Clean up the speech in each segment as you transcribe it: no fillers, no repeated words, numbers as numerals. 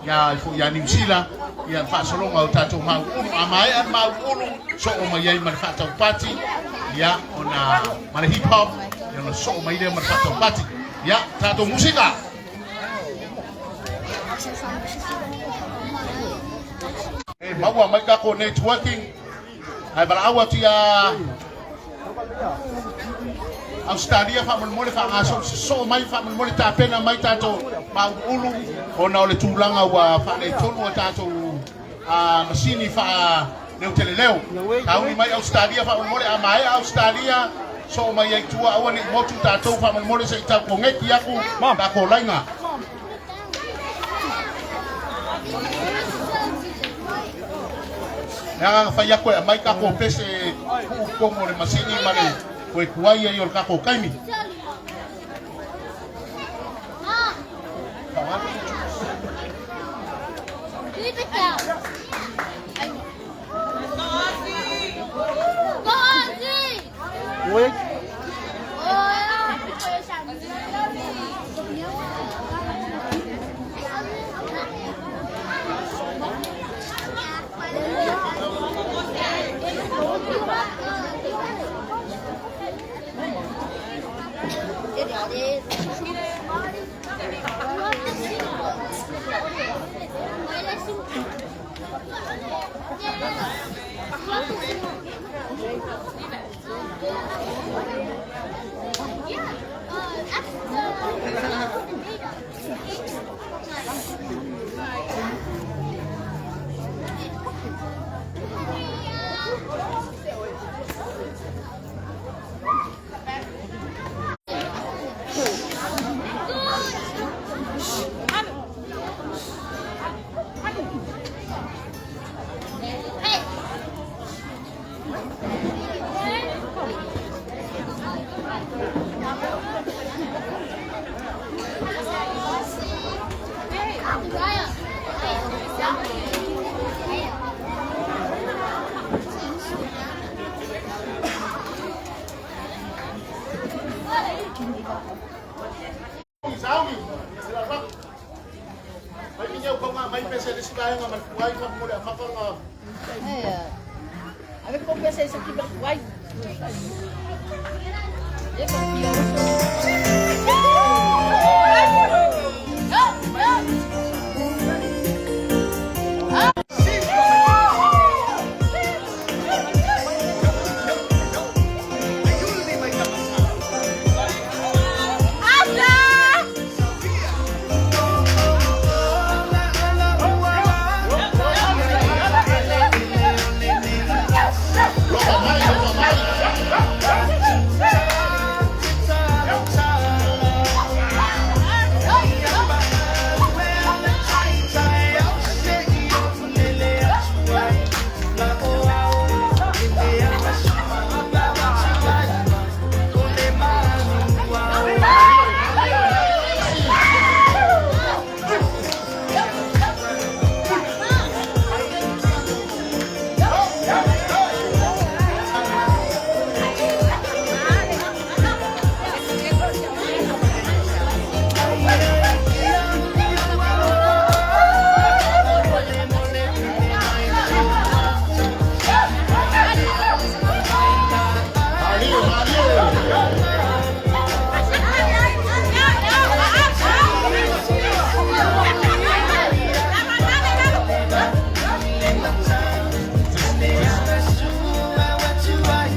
Ia ifo ia Niu Sila, ia le faasologa o tatou mauulu. A maea le mauulu, soo mai ai ma le faataupati, ia ona ma le hip hop, ia ona soo mai lea ma le faataupati. Ia, tatou musika. E maua mai tatou networking, ae valaau atu ia Ausetalia faamolemole faagasolo sosoo mai faamolemole tapena mai tatou mauulu ona o le tulaga ua faaletonu a tatou masini faaleuteleleo. Tauli mai Ausetalia faamolemole a maea Ausetalia soo mai ai tua aua ne i motu tatou faamolemole se i tau koneki aku tatou laiga. Le agaga fai aku e aumai tatou pese e tuu i totonu o le masini ma le toe tuai ai o le tatou taimi.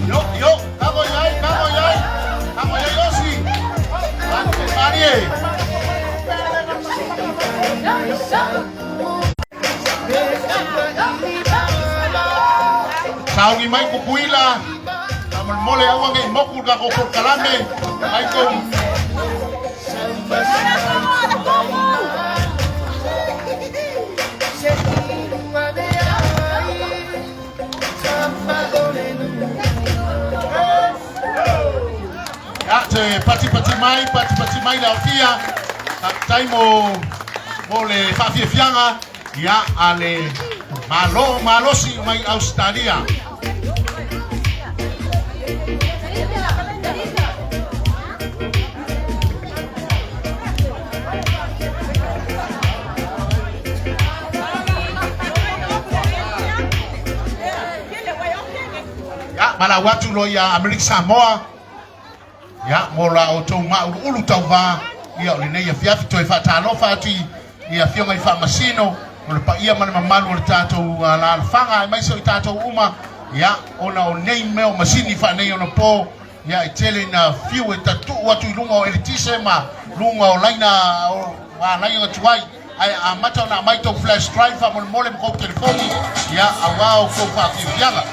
Yo, yo, tago iai, tago iai, tago iai osi. Marie. Sauni mai kukuila, faamolemole aua nei moku le tatou polokalame, mai tou Ia, te patipati mai, patipati mai le aofia. Faafetai mo, mo le faafiafiaga, ia, a le Malo malosi mai Ausetalia. Malau atu loa ia Amerika Samoa, ia, mo la outou mauluulu tauvā, ia, o lenei afiafi toe faatalofa atu i afioga i faamasino o le paia ma le mamalu o le tatou alalafaga aemaise o i tatou uma, ia, ona o nei mea o masini faaneionapo, ia, e tele ina fiu e tatuu atu i luga o eletise ma luga o laina o alaia tuai, ae amata ona aumai tou flash drive faamolemole ma kou telefoni, ia, auā o tou faafiafiaga.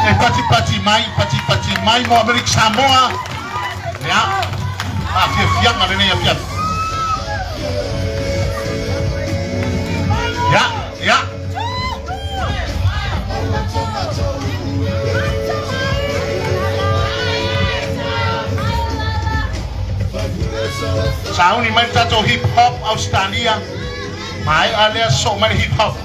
E patipati mai, patipati mai mo Amerika Samoa. Ia, faafiafiaga lenei afiafi. Ia, ia. Sauni mai le tatou hip hop Australia, maea lea sosoo mai le hip hop.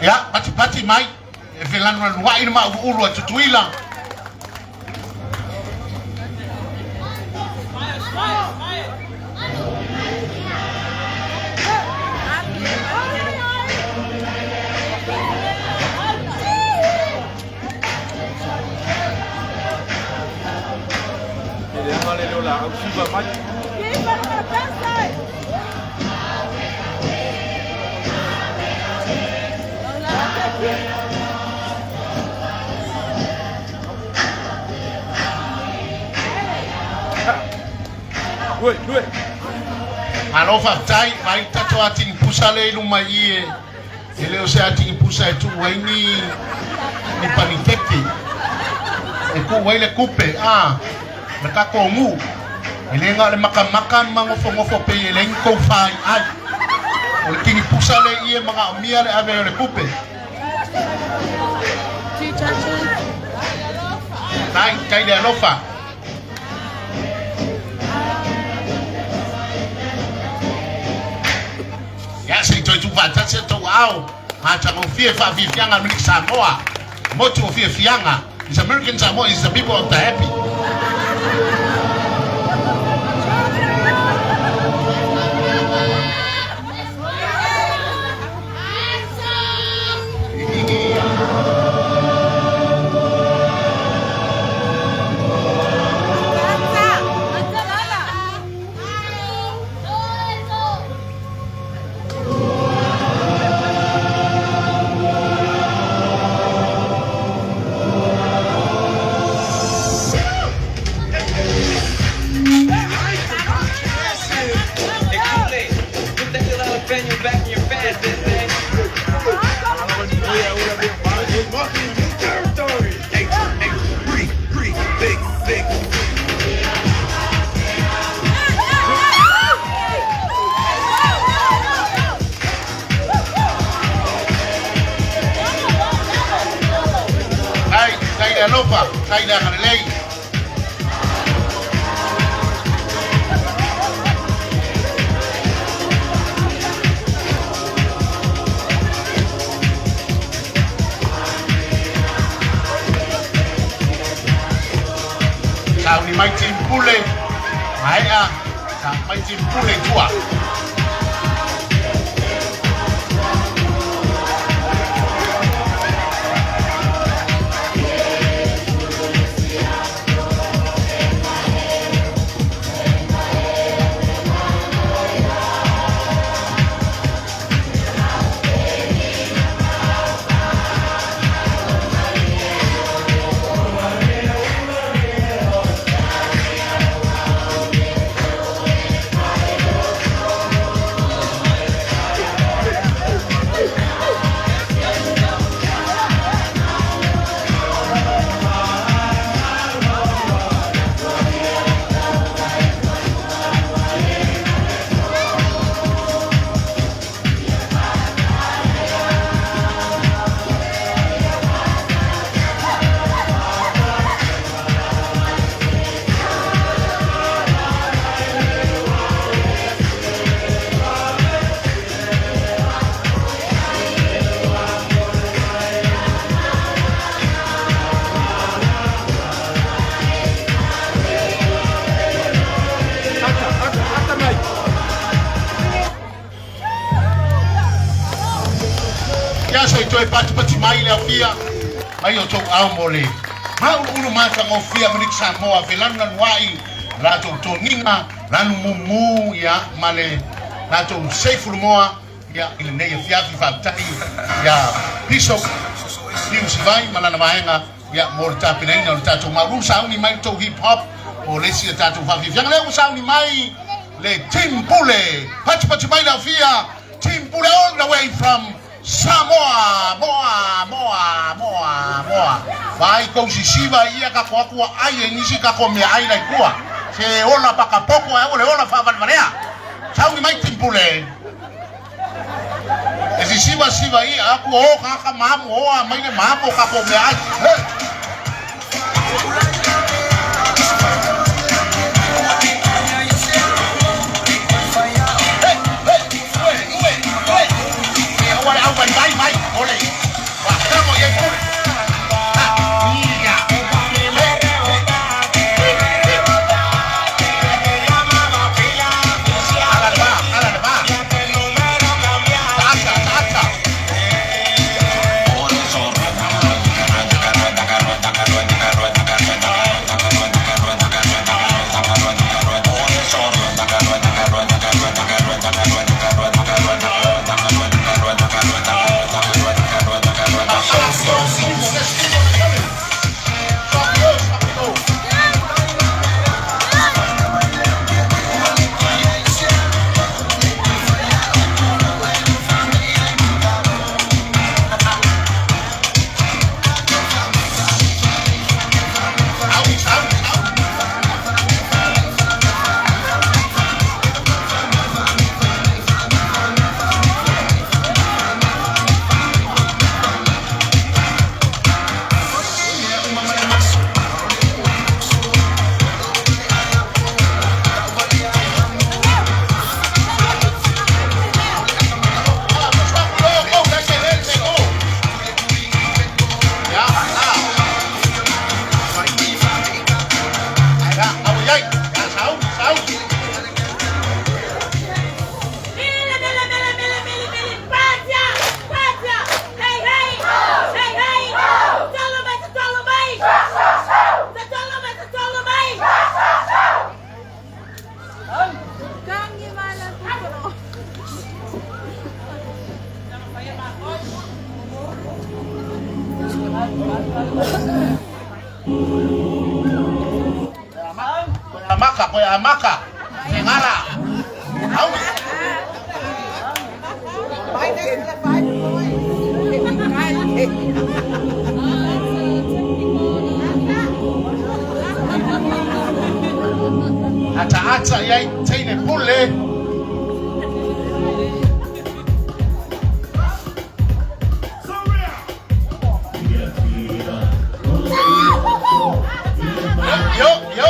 Ia, patipati mai e felanuanuai le mauluulu a Tutuila. Malo faafetai, vaai le tatou atigi pusa lea i luma i i e le o se atigi pusa e tuu ai ni ni panikeke e tuu ai le kupe a le tatou nuu e le na o le makamaka ma nofonofo pei e leai ni tou faiai. O le tigi pusa lea i i e manaomia le ave ai o le kupe. Tai, tai le alofa. Ia se i toe tuufaatasi a tou aao matagofie faafiafiaga Amerika Samoa, motu o fiafiaga. Is American Samoa is the people of the happy. Tai, tai le alofa, tai le agalelei. Sauni mai team pule, maea, sa mai team pule i tua. toe patipati mai le aofia mai o tou ao mo le mauluulu matagofie a Maniuki Samoa felanulanuai latou toniga lanu mumu ia ma le latou seifulumoa ia i lenei afiafi. Faafetai ia Bishop Pius Vai ma lana vaega ia mo le tapenaina o le tatou mauluulu. Sauni mai le tou hip hop o le isi a tatou faafiafiaga lea ua sauni mai le Team Pule. Patipati mai le aofia Team Pule all the way from Samoa, moa, moa, moa, moa. Vai kou sisiva ia kako aku a ai e nisi kako mea ai lai kua. Se ola pakapoko e aua le ola whaavalevalea. Sauni mai Team Pule. E sisiva siva ia aku o kaka mamu o a mai le mamu kako mea ai. Hey! Amaka, koe amaka, te ngara. Au. Ata ata iai teine pule. Yo, yo.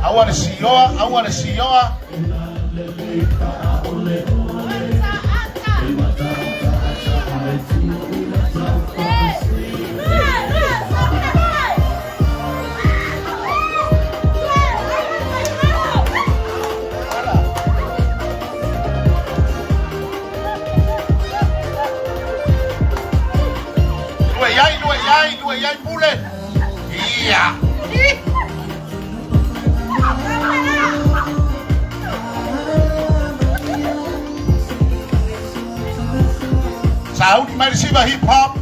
Aua le sioa, aua le sioa. Lua iai, lua iai, lua iai pule. Ia. Sauni mai le siva hip hop.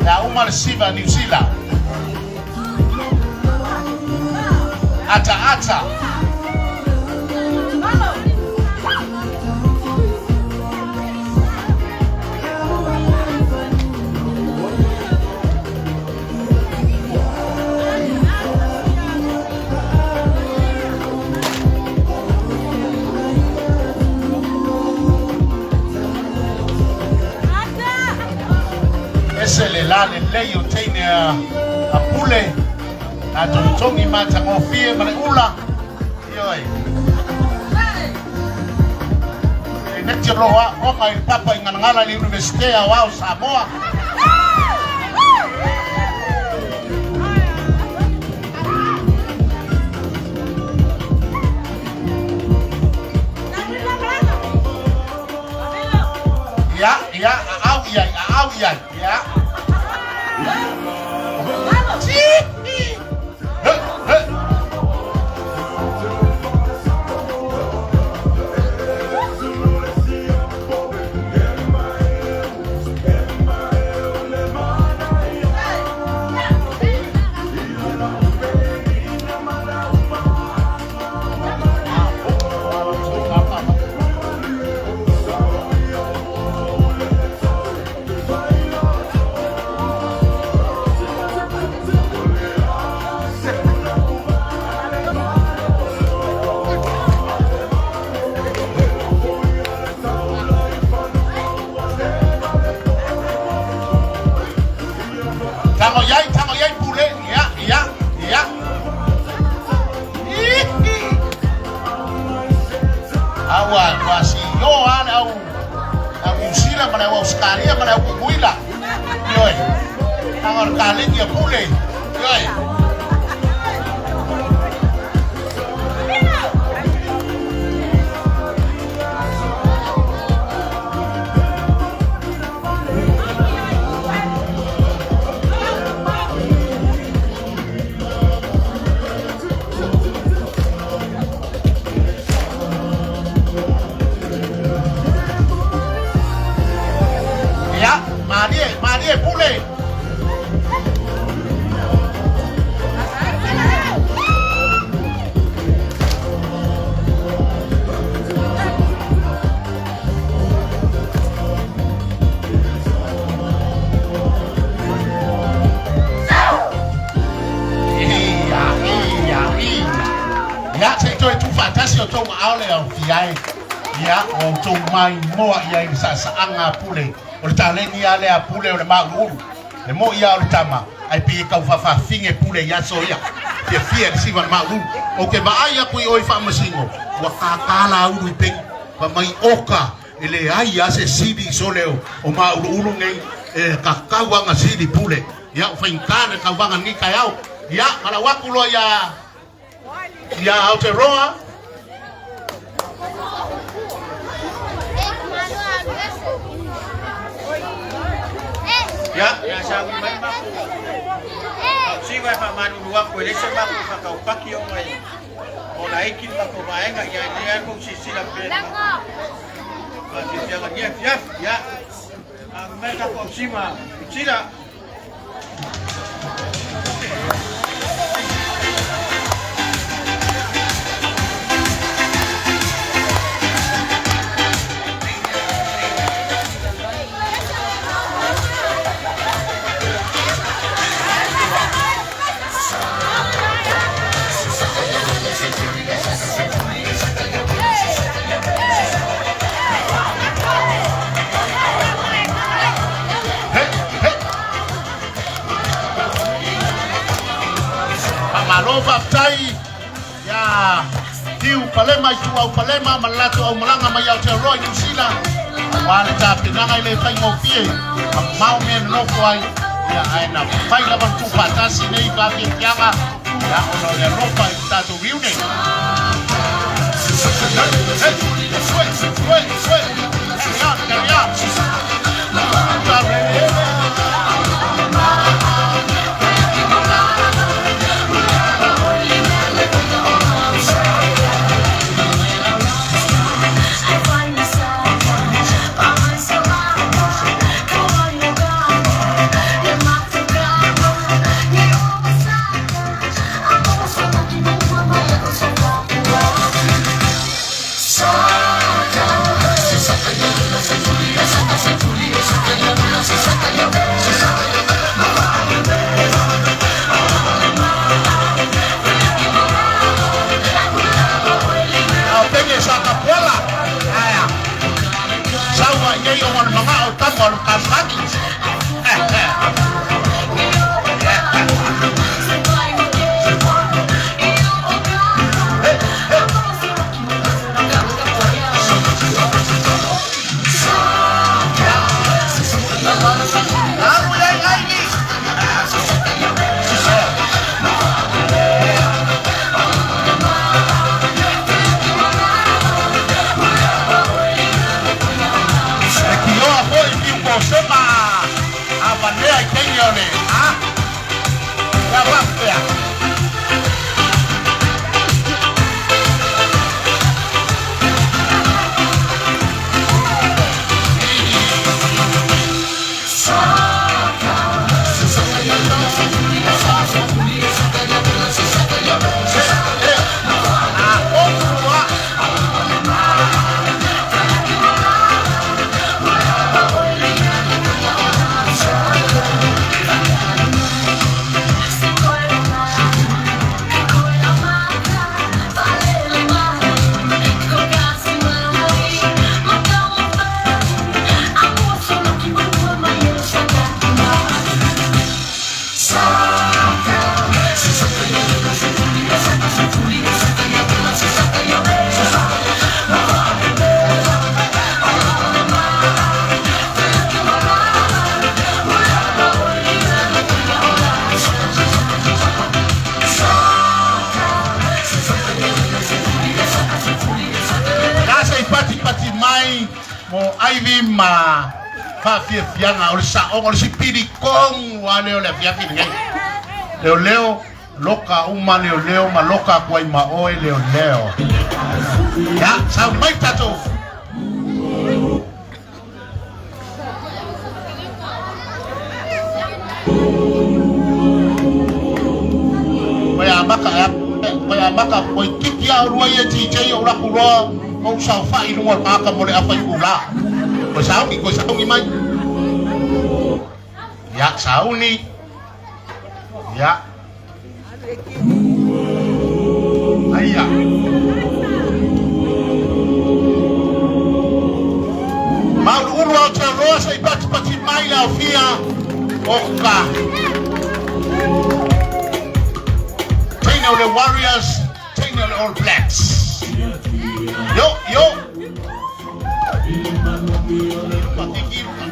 Ia uma le siva New Zealand. Ata ata. Ese le la lelei o teine a Pule, a togitogi matagofie ma le ula. Ioe. E neti o loo aoga i le papa i Galagala i le Universite Aoao o Samoa. Ia, aau i ai, aau i ai. Ia. He, he. Tago i ai, tago i ai Pule. Ia, ia, ia. Aua, ua si o a le au au New Zealand ma le au Australia ma le au Kukuila. Ioe. Tago le kalegi a Pule. Ioe. Ia, malie, malie Pule. Ia, ia, ia. Ia, se i toe tuufaatasi o tou aao le aofia e. Ia, ua outou maimoa i ai i le saasaaga a Pule. O le taleni lava lea a Pule o le māuluulu. E moʻi lava o le tama, ae pei e tau faafafine Pule i aso ia. Fiafia i le siva o le māuluulu. Ou te vaai atu i o i Faamasino, ua tātā laulu i peni. Fai mai, Oka, e leai lava se sili sole o māuluulu nei, e tatau lava ona sili Pule. Ia, ua faigata le tauvaga i lenei taeao. Ia, valaau atu loa ia ia Aotearoa. Ia, ia sa ui mai maku. Siva e faamalulu aku e leai se maku faataupaki ona e o laiti le matou vaega ia e lelei lava le tou silasila pea i le matou faafiafiaga i lenei afiafi. Ia, ave mai le tatou ausima Sila. He, he. Faamalo faafetai ia Tiu Palema i Tuau Palema ma le latou aumalaga mai Aotearoa i Niu Sila aua le tapenaga e le faigofie mamao mea e nonofo ai ia ae na fai lava le tuufaatasi nei faafiafiaga ia ona o le alofa i le tatou reunion. Hey, hey, wait, wait, wait. Carry on, carry on. Ao penge sa kapuala. Aia. Saua i nei o ngana mga o tama o le kapaki. Alu i ai ai ni. E kioa foi i piu le a ia faapea. Lasa i patipati mai mo Ivy ma faafiafiaga o le saoga o le sipilikonu lava lea o le afiafi lenei. Leoleo loka uma leoleo ma loka atu ai ma oe leoleo. Ia, sauni mai tatou. Koe amata e koe amata koe tiki a olua ia TJ o laku loa o saofai i luga o le tagata mo le afa itulā. Koe sauni, koe sauni mai. Ia, sauni. Ia. Aia. Mauluulu Aotearoa se i patipati mai le aofia o ka teine o le Warriors, teine o le All Blacks. Yo, yo. Luka, kiki luka.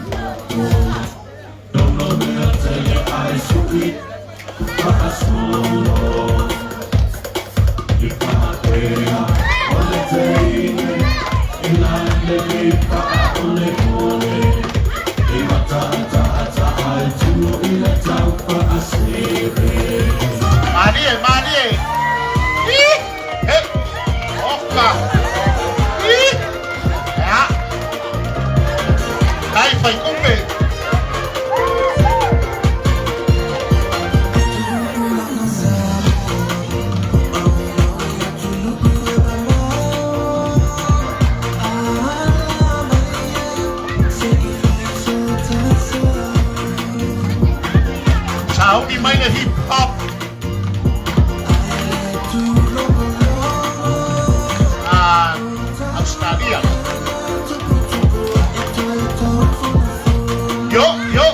Malie, malie. Ih, he, oka. Ih, ia. Dai fai kupe. Sauni mai le hip hop. A Australia. Yo, yo.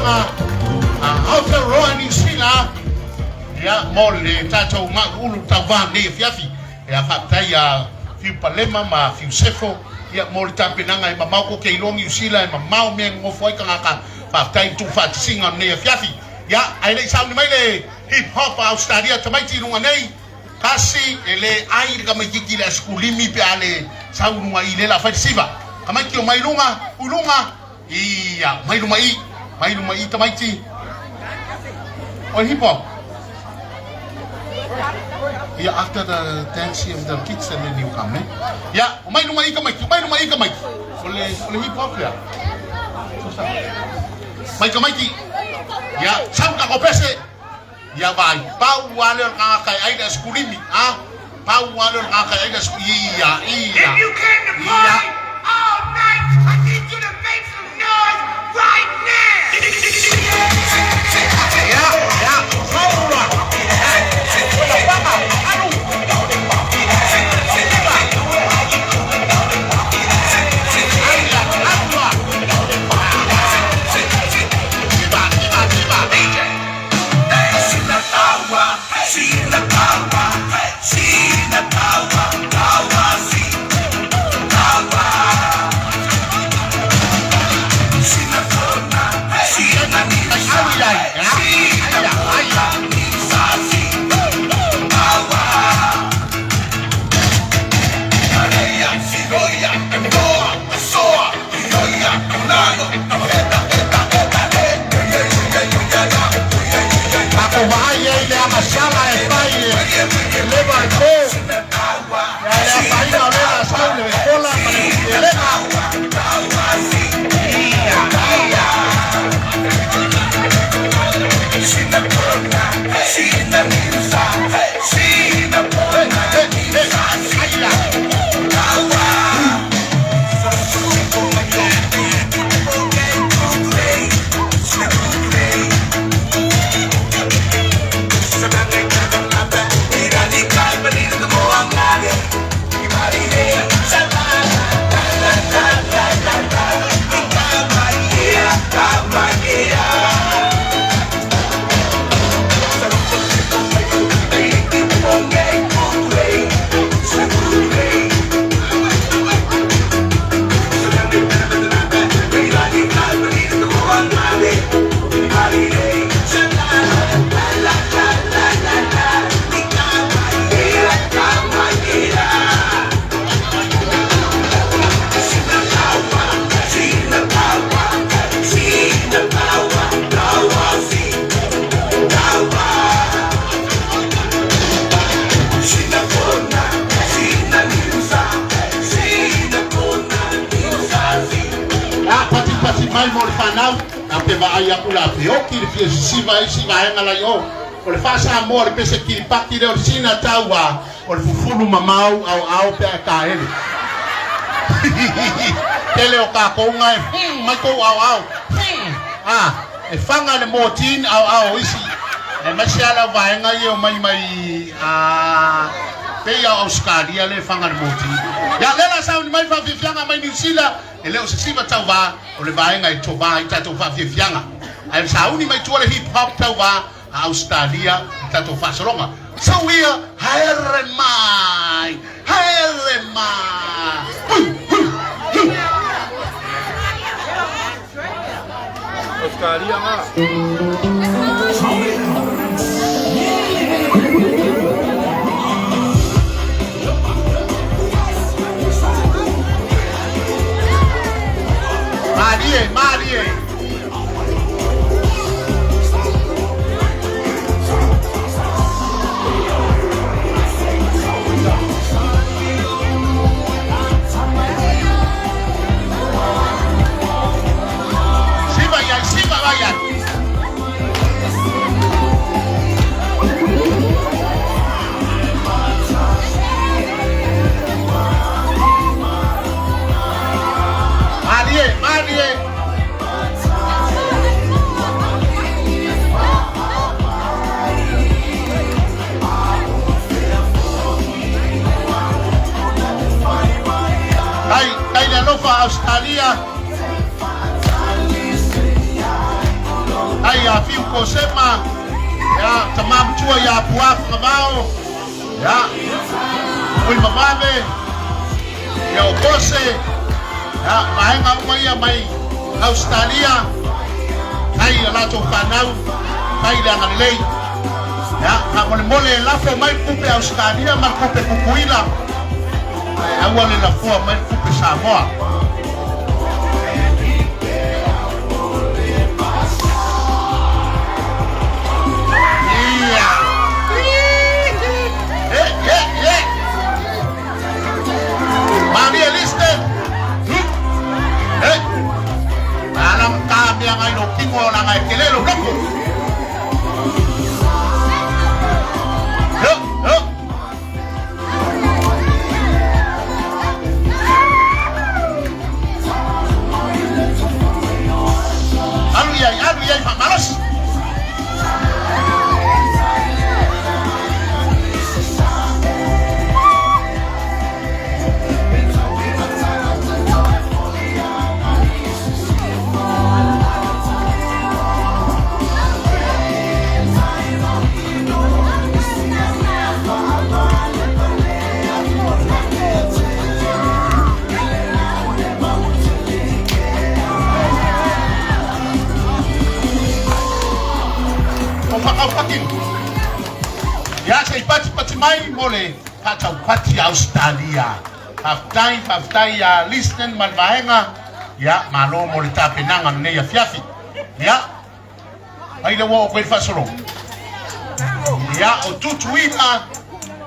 tapuaiga a Aotearoa Niu Sila ia mo le tatou mauulu tauvā lenei afiafi. Ia faafetai ia Fiu Palema ma Fiu Sefo ia mo le tapenaga e mamao ko ke iloa Niu Sila e mamao mea e nonofo ai tagata. Faafetai i le tuufaatasiga o lenei afiafi. Ia ae le i sauni mai le hip hop a Ausetalia tamaiti i luga nei. Kasi e le ai le tamaititi i le asikulimi pe a le sau i luga i le la fai le siva. Tamaiti o mai luga, ui luga, ia, mai luma i, mai luma i tamaiti. Oi hip hop. Ia after the dance here with the kids and then you come eh. Ia, o mai luma i tamaiti, o mai luma i tamaiti. O le, o le hip hop lea. Mai tamaiti. Ia, sau ta pese. Ia vai, pau lava lea o le tagata e ai le asikulimi, a, pau lava lea o le tagata e ai le asikulimi, ia, ia, If you came to ia. party all night, I need you to make some noise right now. Ia, ia, saua, o le paga, alu, iva, aia, alua, iva, iva, iva. Ai, alu iai, ia, aia, aia. Tatou vaai ai le agasala e fai e leva e po. Ia le afaina o lea la sau le fola ma le elega. Ia, ia. Hey, hey, hey, aia. A patipati mai mo le fanau, a pe vaai aku la feoki le fia sisiva ai si vaega lai o. O le faa-Samoa le pese kiripati lea o le sina taua o le fufulu mamau ao ao pe a taele. Tele o tatou ga e mai tou ao ao. A e faga le motin ao ao isi. E mai se ala vaega ia o mai mai a pei ao Australia le faga le motin. Ia le la sauni mai faafiafiaga mai Niu Sila e le o se siva tauvā o le vaega e tovā ai tatou faafiafiaga. Ae sauni mai tua le hip hop tauvā a Australia i tatou faasologa. Sau ia, haere mai, haere mai. Hu, hu, hu. Malie, malie. Siva iai, siva vai ai. Malie, malie. Tai, tai le alofa Australia. Fetalai ia Fiu Kosema, ia tama matua ia Pua Fagavao, ia Tuimavave, ia o Kose, ia vaega uma ia mai Ausetalia, tai i a latou fanau, tai i le agalelei. Ia, faamolemole e lafo mai le tupe Ausetalia ma le tupe Tutuila, ae aua le lafoa mai le tupe Samoa. Ia. Ye, ye, ye. Malia Liston. Hey. Alang ka mea ngai no kingo o langa e kelelo loko. Yo, yo. Alu iai, alu iai faamalosi. O whakaupaki. Ia se i patipati mai mo le faataupati a Ausetalia. Faafetai, faafetai ia Liston ma le vaega. Ia, malo mo le tapenaga lenei afiafi. Ia, ai le ua oo koe i le faasologa. Ia, o Tutuila,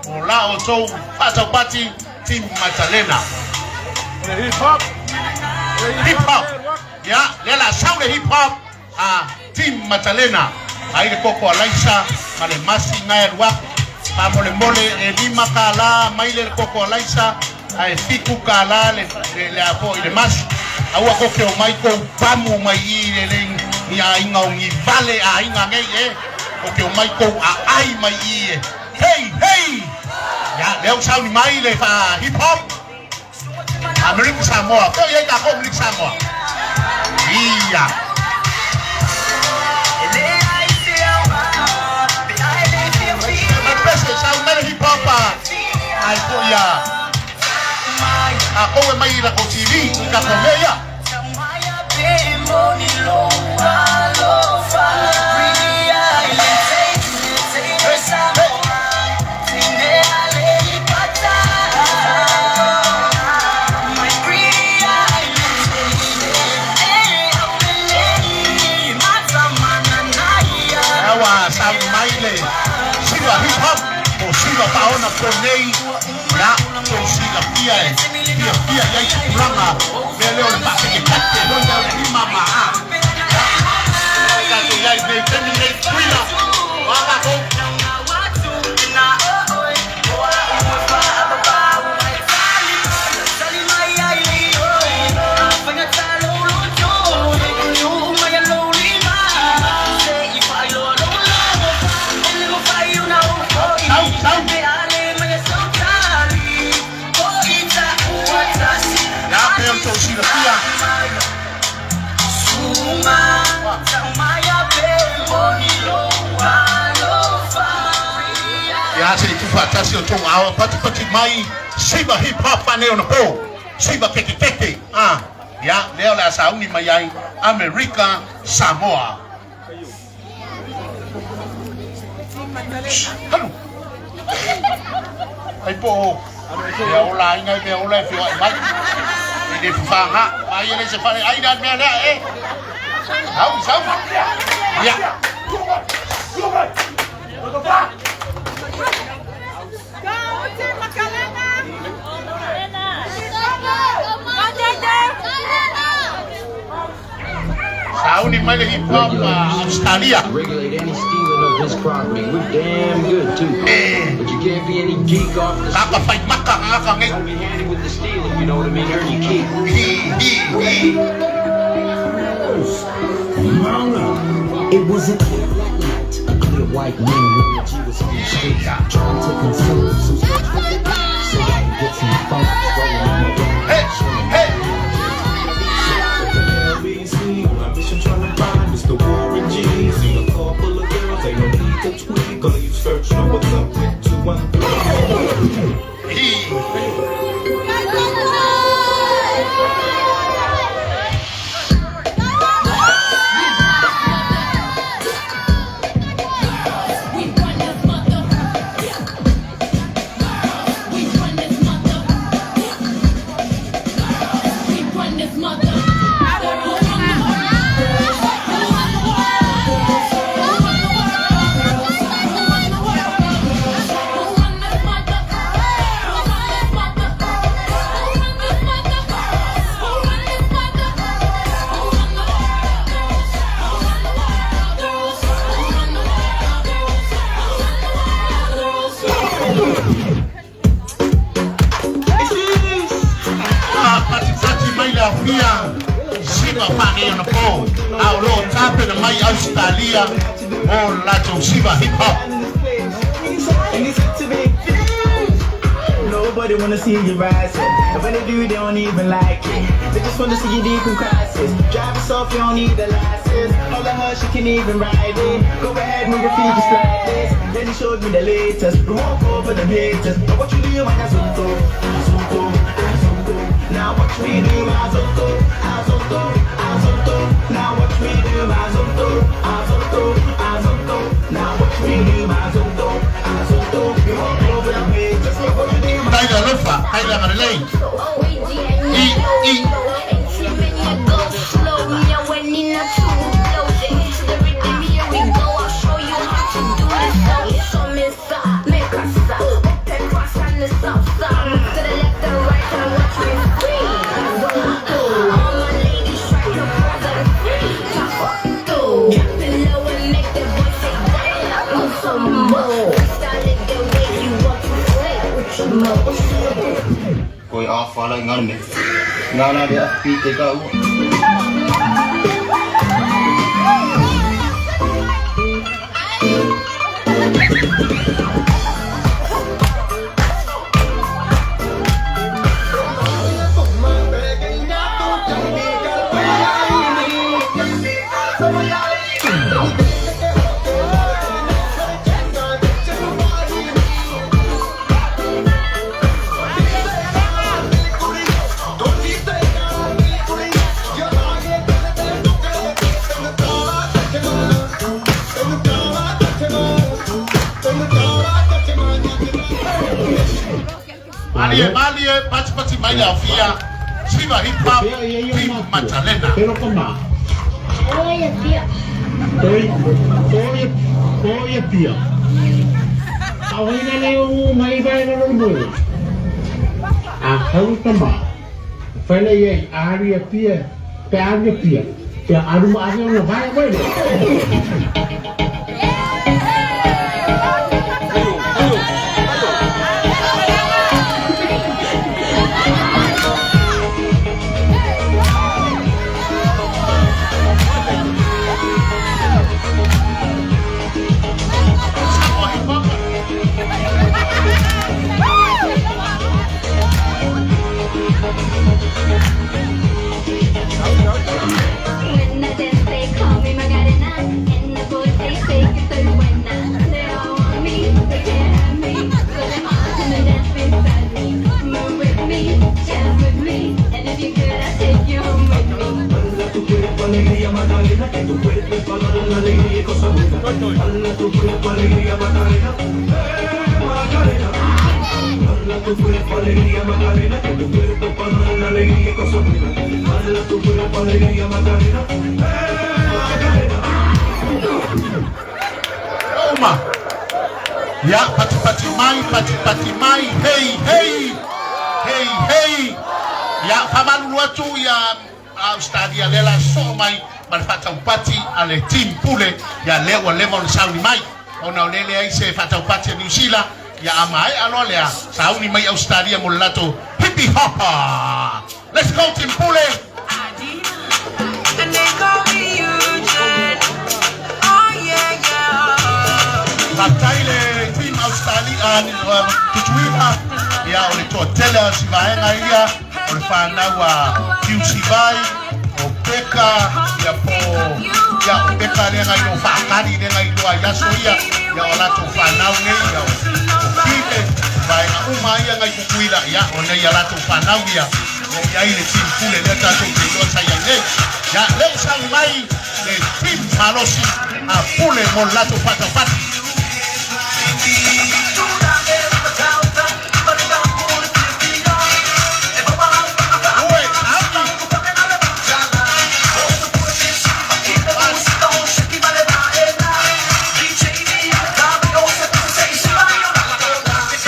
o la outou faataupati, Team Matalena. Hip hop. Hip hop. Ia, lea la sau le hip hop a Team Matalena. Ai le koko a Laisa ma le masi ngai alu aku. Faamolemole e 5 kālā mai le koko a Laisa ae 7 kālā le le le a foi le masi. Aua ko ke o mai kou pamu mai i le le ni aiga o ni vale aiga nei e. O ke o mai kou aai mai i e. Hey, hey! Ia, lea ua sauni mai le fa hip hop. Amerika Samoa. Pea o i ai takou Amerika Samoa. Ia. Mai pese, sauni mai le hip hop a ai foi a takou e mai i lakou TV i takou mea ia. Hey, hey. Lea ua sauni mai le siva hip hop po o siva faaona po nei, ia, tou silafia e fiafia i ai tupulaga mea lea o le faakekekate lona o le lima ma a. Ia, tatou i ai nei taimi nei Tutuila, o a tatou? Sau, sau. Ia, pei ona tou silafia. Ia, se i tuufaatasi o tou aoa patipati mai siva hip hop faaneionapo, siva kekekeke, a. Ia, lea o le a sauni mai ai Amerika Samoa. Shh, alu. Ai po o mea ola aiga e mea ola e feoai mai. E le fafaga. Ai e le se fale ai na mea lea e. Sau, sau. Ia. Sauni mai le hip hop a Australia. Regulate any stealing of his property. We're damn good too. But you can't be any geek off the Kaka street. fai maka ngaka ngei. Gotta be handy with the steel if you know what I mean. Earn your keep. Hi, hi, hi. It was a clear black night, a clear white moon when the G was on the street trying to consume some sketch so I could get some funk rolling on my way. Hey, hey. LBC, on my mission trying to find Mr. Warren G. Patipati mai le aofia siva faaneionapo a o loo tapena mai Ausetalia mo le latou siva hip hop. Nobody wanna see you rising. And when they do, they don't even like it. They just wanna see you deep in crisis. Drive yourself, you don't need a license. All the her, she can even ride it. Go ahead, move your feet just like this. Then he showed me the latest. We walk over them haters. Now what you do, my azonto, azonto, azonto. Now watch me do my azonto, azonto, azonto. Now watch me do my azonto, azonto, azonto. Now watch me do my azonto, azonto. We walk over them haters. Now what you do, my Tai le alofa, tai le agalelei. I, i. Koi a whala i ngā me. Ngā nā le afi te ka ua. Malie, malie, patipati mai le aofia siva hip hop team Matalena. Samoa hip hop. When I dance, they call me Macarena. And the boys, they say que soy buena. They all want me, they can't have me. So they hop in the dance beside me. Move with me, dance with me. And if you're good, I'll take you home with me. Dala tu cuerpo alegría Macarena, que tu cuerpo es para dar la alegría y cosa buena. Dala tu cuerpo alegría Macarena, Macarena. Dala tu cuerpo alegría Macarena, que tu cuerpo es para dar la alegría y cosa buena. Dala tu cuerpo alegría Macarena, Macarena. Uma. Ia, patipati mai, patipati mai, hey, hey, hey, hey. Ia, faamalulu atu ia Australia le la soo mai ma le faataupati a le team Pule. Ia lea ua leva ona sauni mai. Ona o le leai se faataupati a Niu Sila. Ia amae'a loa lea, sauni mai Australia mo le latou hippy hopper. Let's go team Pule. And they call me Eugene. Oh yeah, yeah. Faafetai le team Australia, Tutuila. Ia o le toatele o si vaega ia, o le fanau a Piusivai, o Peka, ia po, ia o Peka lea nai lo faakali lea nai loa i aso ia, ia o latou fanau nei, ia o Kile, vaega uma ia ngai Tutuila, ia o nei a latou fanau ia, o iai le team Pule lea tatou te iloa sa iai nei. Ia, lea ua sauni mai le team malosi a Pule mo le latou faataupati. Ue,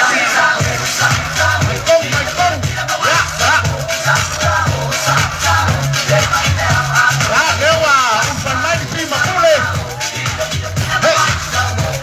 sauni! My go, my go! Ia, ia! Ia, lea ua ulufale mai le team a Pule. Hey!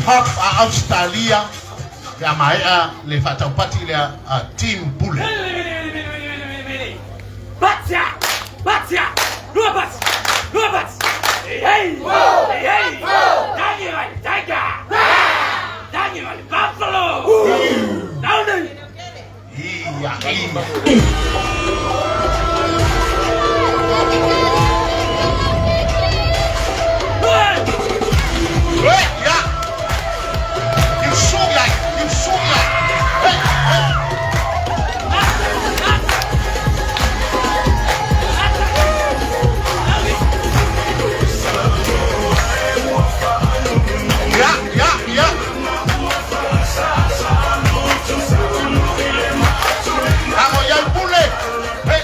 hop a Ausetalia pe a maea le faataupati lea a Team Pule. Ia, ia. Ue, ia. Iusu iai, iusu iai. Hey, hey. Ia, ia, ia. Ago iai Pule. Hey.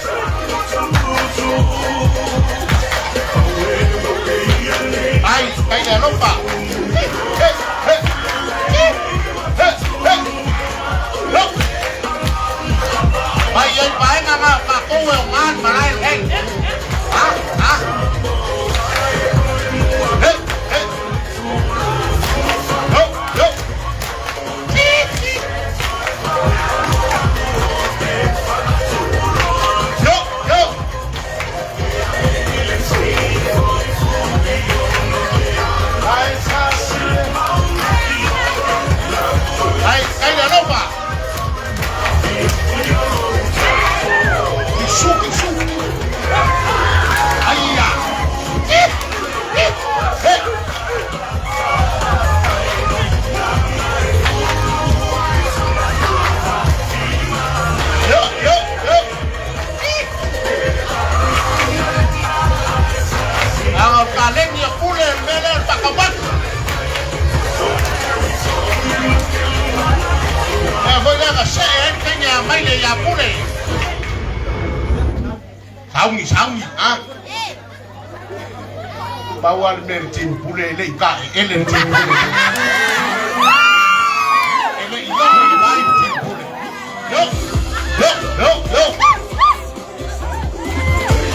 Ai, kai le alofa. Hey, hey, hey. Hey, hey. Yo. Mai ai paenga nga ma kou e o ngan malai hey. Ah, ah. Hey, hey. Yo, yo. Yo, yo. Ai, ai, kai le alofa. Isu, isu. Ai ya. Hey. Hey. Yo, yo, yo. Ang kaleng ya pule mele pakawat. Eh, voi le ga se e kenya mai le ya pule. Saungi, saungi, ah. Bawa le mere team pule le ka ele team pule. Ele i lo le mai team pule. Yo, yo, yo, yo.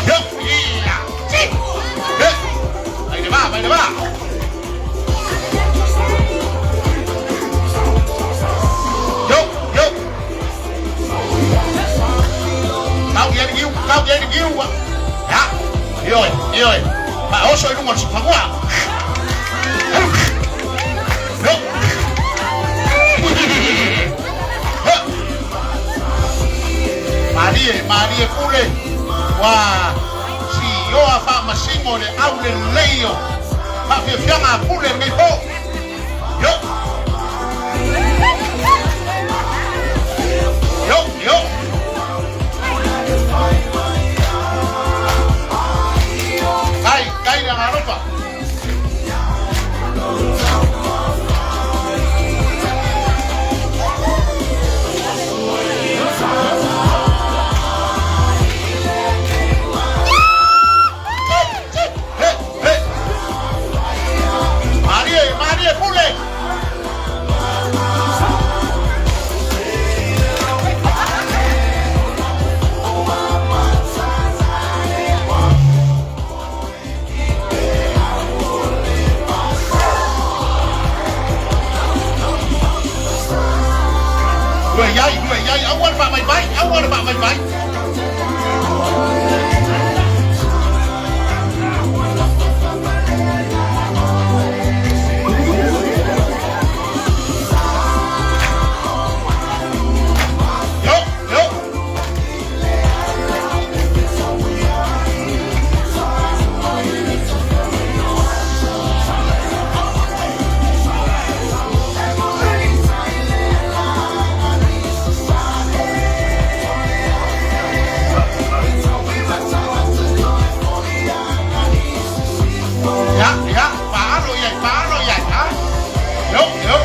Yo, iya. Si. Eh. Mai le va, mai le va. Yo, yo. Kau ia ni kau ia ni Ya. Ioe, ioe. Ma oso i lunga o le sipagua. Yo. Ha. Marie, Marie Pule. Wa si ioa fa masingo le au le leio. Ma fia fianga pule ngai po. Yo. Yo, yo. Kai, kai le alofa. Hey, hey. Marie, Marie Pule. Lue iai, lue iai, aua le faamaimai, aua le faamaimai. Yo, yo. Ya, ya, paalo iai, paalo iai, ha? Yo, yo.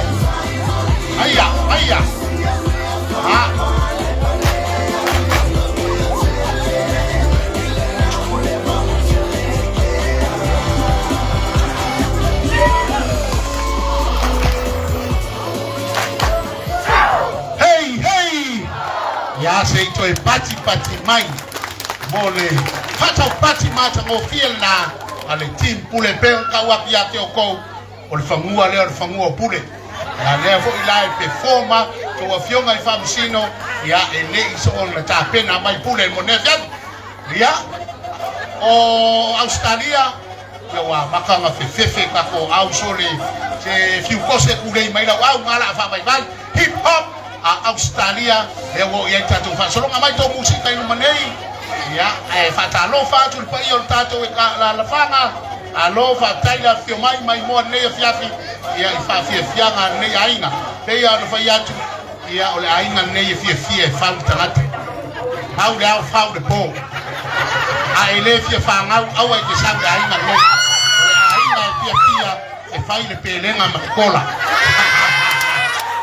Ai ya, ai ya. Ah. Hey, hey. Ia se i toe pati pati mai mo le faataupati matagofie lenā a le team pule pea kau atu iā te oukou. o le fagua lea o le fagua o Pule. Ia lea foi la e perform a tou afioga i Faamasino, ia e le i soona tapena mai Pule mo lenei afiafi. Ia, o Ausetalia, ia ua amata ona fefefe tatou au sole se fiu kose kulei mai lau au ma laa faavaivai hip hop a Ausetalia lea ua oo i ai le tatou faasologa mai tou musika i luma nei. Ia, ae faatalofa atu i le paia o le tatou alaalafaga. Malo faafetai le afifio mai maimoa lenei afiafi ia i faafiafiaga a lenei aiga. Pei lava ona fai atu, ia o le aiga lenei e fiafia e fau le tagata. Fau le ao, fau le po. A e le fia fagau, aua e te sau i le aiga lenei. O le aiga e fiafia e fai le pelega ma te kola.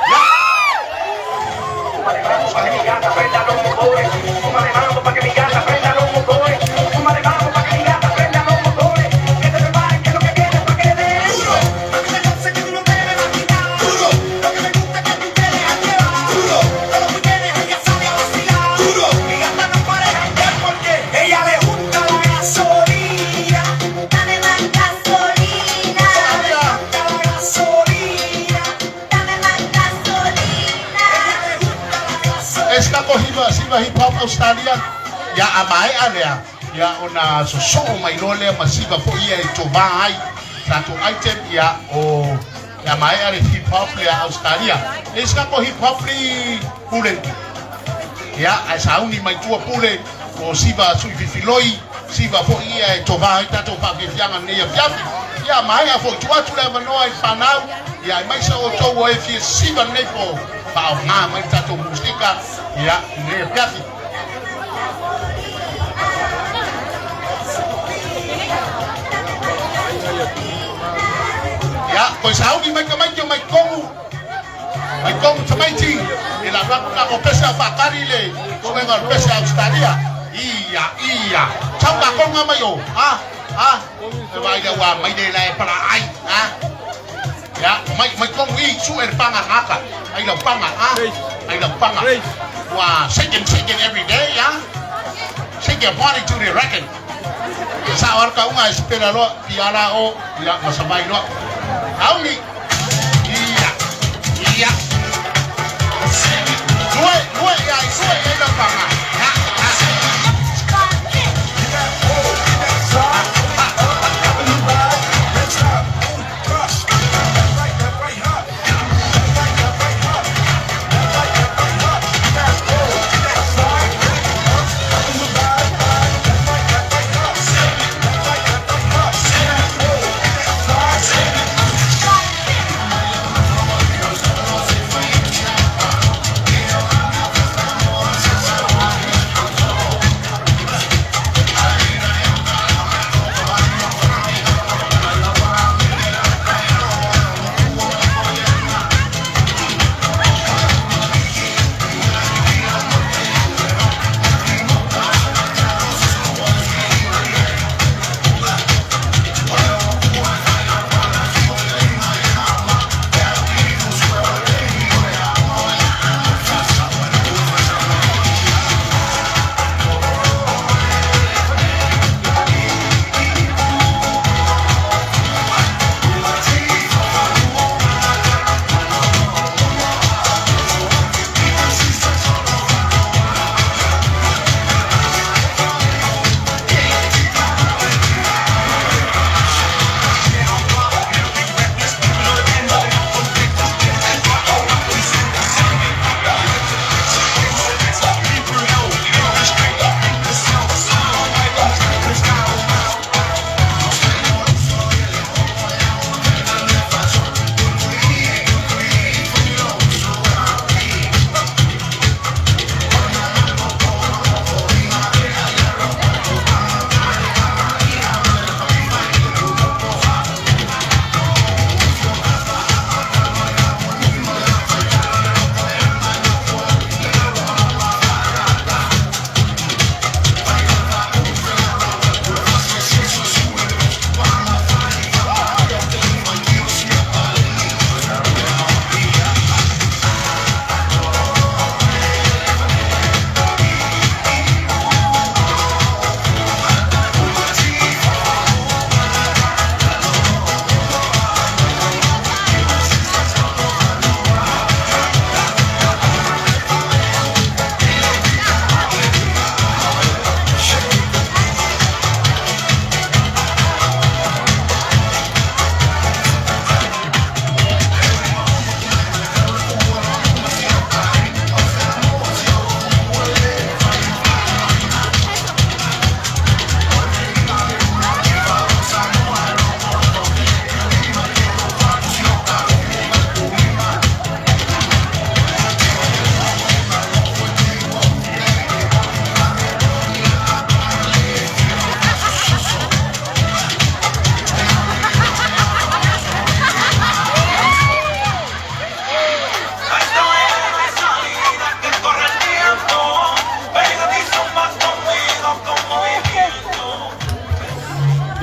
Ia. E se kako hiva siva hip hop Australia ia a maea lea ia ona sosoo mai loa lea ma siva foi ia e tovā ai tatou item ia o ia maea le hip hop lea Australia. E se kako hip hop li Pule ia ae sauni mai tua Pule o siva sui fifiloi siva foi ia e tovā ai tatou faafiafiaga lenei afiafi. Ia maea foi tuu atu le avanoa i le fanau ia aemaise outou o e fia siva lenei po faaoga mai le tatou musika ia lenei afiafi. Ia, toe sauni mai tamaiti o mai totonu, mai totonu tamaiti, e la atu na ko pese a whaakari le koenga o le pese a Australia. Ia, ia, tau tātou ngā mai o, a, a, e vai lea ua mai le la e para ai, a. Ia, mai, mai totonu i, sue le panga ngaka, ai lau panga, a, ai lau panga. Ua shaking, shaking every day, a. Shake your body to the record. Sao ala kauga e sipela loa, pia la o, ia, masamai loa. Auni, ia, ia. Lue, lue, ia, sue, ia lau panga. Ha, ha.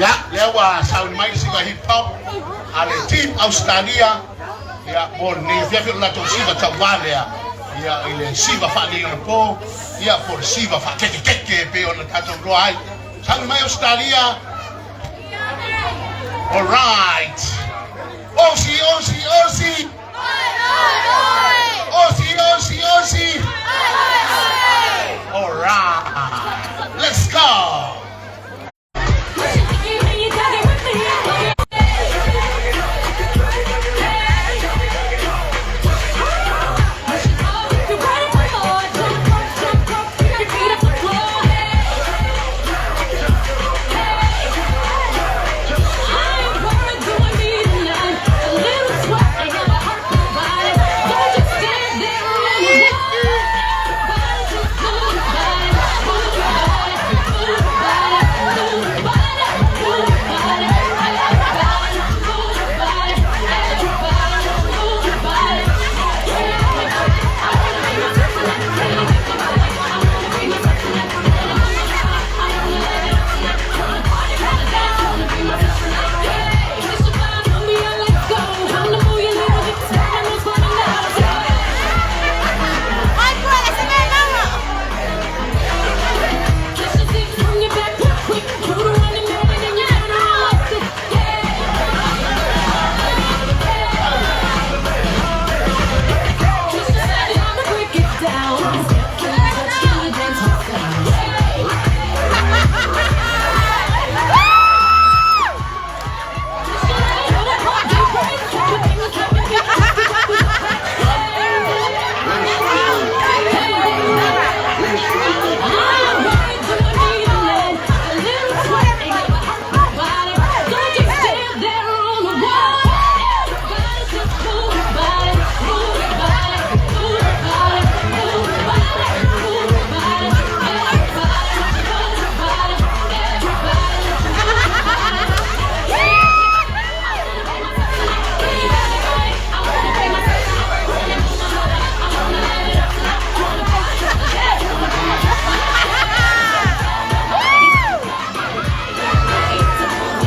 Ia, lea ua sauni mai le siva hip hop a le team Australia ia mo lenei afiafi o le latou siva tauā lea ia i le siva faaneionapo ia po o le siva faakekekeke e pei ona tatou iloa ai. Sauni mai Australia. Alright. Aussie, Aussie, Aussie. Aussie, Aussie, Aussie. Alright. Let's go.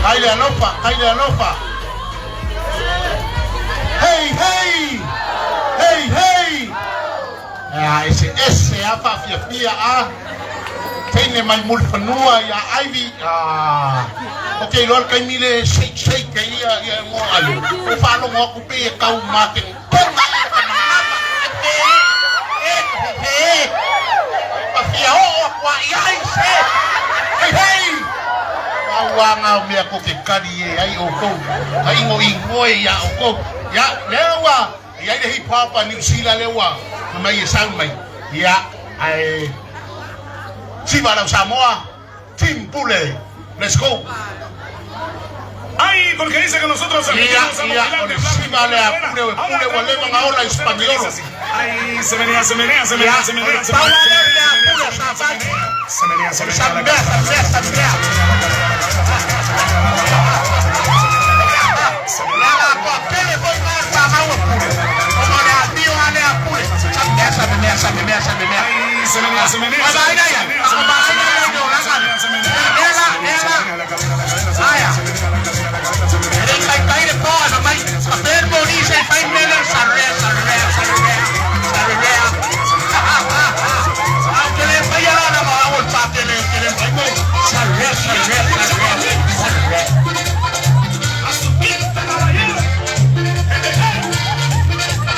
Kai le alofa, kai le alofa. Hey, hey! Hey, hey! Ea, ese ese a faafiafia a. Teine mai Mulifanua ia Ivy. Ah. Ok, loa le taimi le shake shake ai ia ia ngo ai. O faalogo aku pe e kau ma ke tonga e ka manava. E e e e. Pa fia oo aku a i ai se. Hey hey! Auanga o mea ko ke kari e ai oukou. Ka ingo ingoe ia oukou. Ia, lea ua i ai le hip hop a Niu Sila lea ua mai e sau mai. Ia, ae Siva lau Samoa, Team Pule. Let's go. Ay, porque dice que nosotros Ia, argentinos somos ia, o bailar le de blanco siva y lea buena. pule o e Ahora pule ua tenemos leva un nga ola que dice Ispaniola. así. Ay, se menea, se menea, se Ia, menea, se o le menea, se paua menea, lea lea se pule menea, sa se vai. menea, se menea, se O le menea la samea, cabeza, samea, samea. se Le ala toa pele foi ma sa maua pule. Ona o le adio a lea pule. Samea, samea, samea, samea. Ay, se menea, se menea, Vai, se vai, menea, vai, se menea, se vai, menea, vai, se vai, menea, vai, se menea, se menea, vai, se menea, se vai, menea la cadera, la cadera, se Aia. menea, se menea la cadera, la cadera, se menea. E le taitai le poa na mai. A pele mo ni se fai mele sarrea, sarrea, sarrea, sarrea. Au te le pai ala na ma au pa te le te le pai mo. Sarrea, sarrea, sarrea, sarrea. A su quinta, caballero.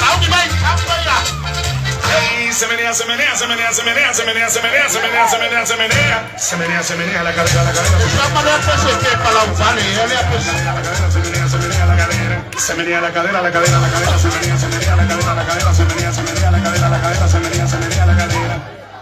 Sauni mai, sauni mai la. Ay, se menea, se menea, se menea, se menea, se menea, se menea, se menea, se menea, se menea. Se menea, se menea la cadera, la cadera, se Sa pa lea pese ke palau vale, e lea pese. menea la cadera, se menea, se menea la cadera. Se menea la cadera, la cadera, la cadera, se menea, se menea la cadera, la cadera, se menea, se menea la cadera, la cadera, se menea, se menea la cadera.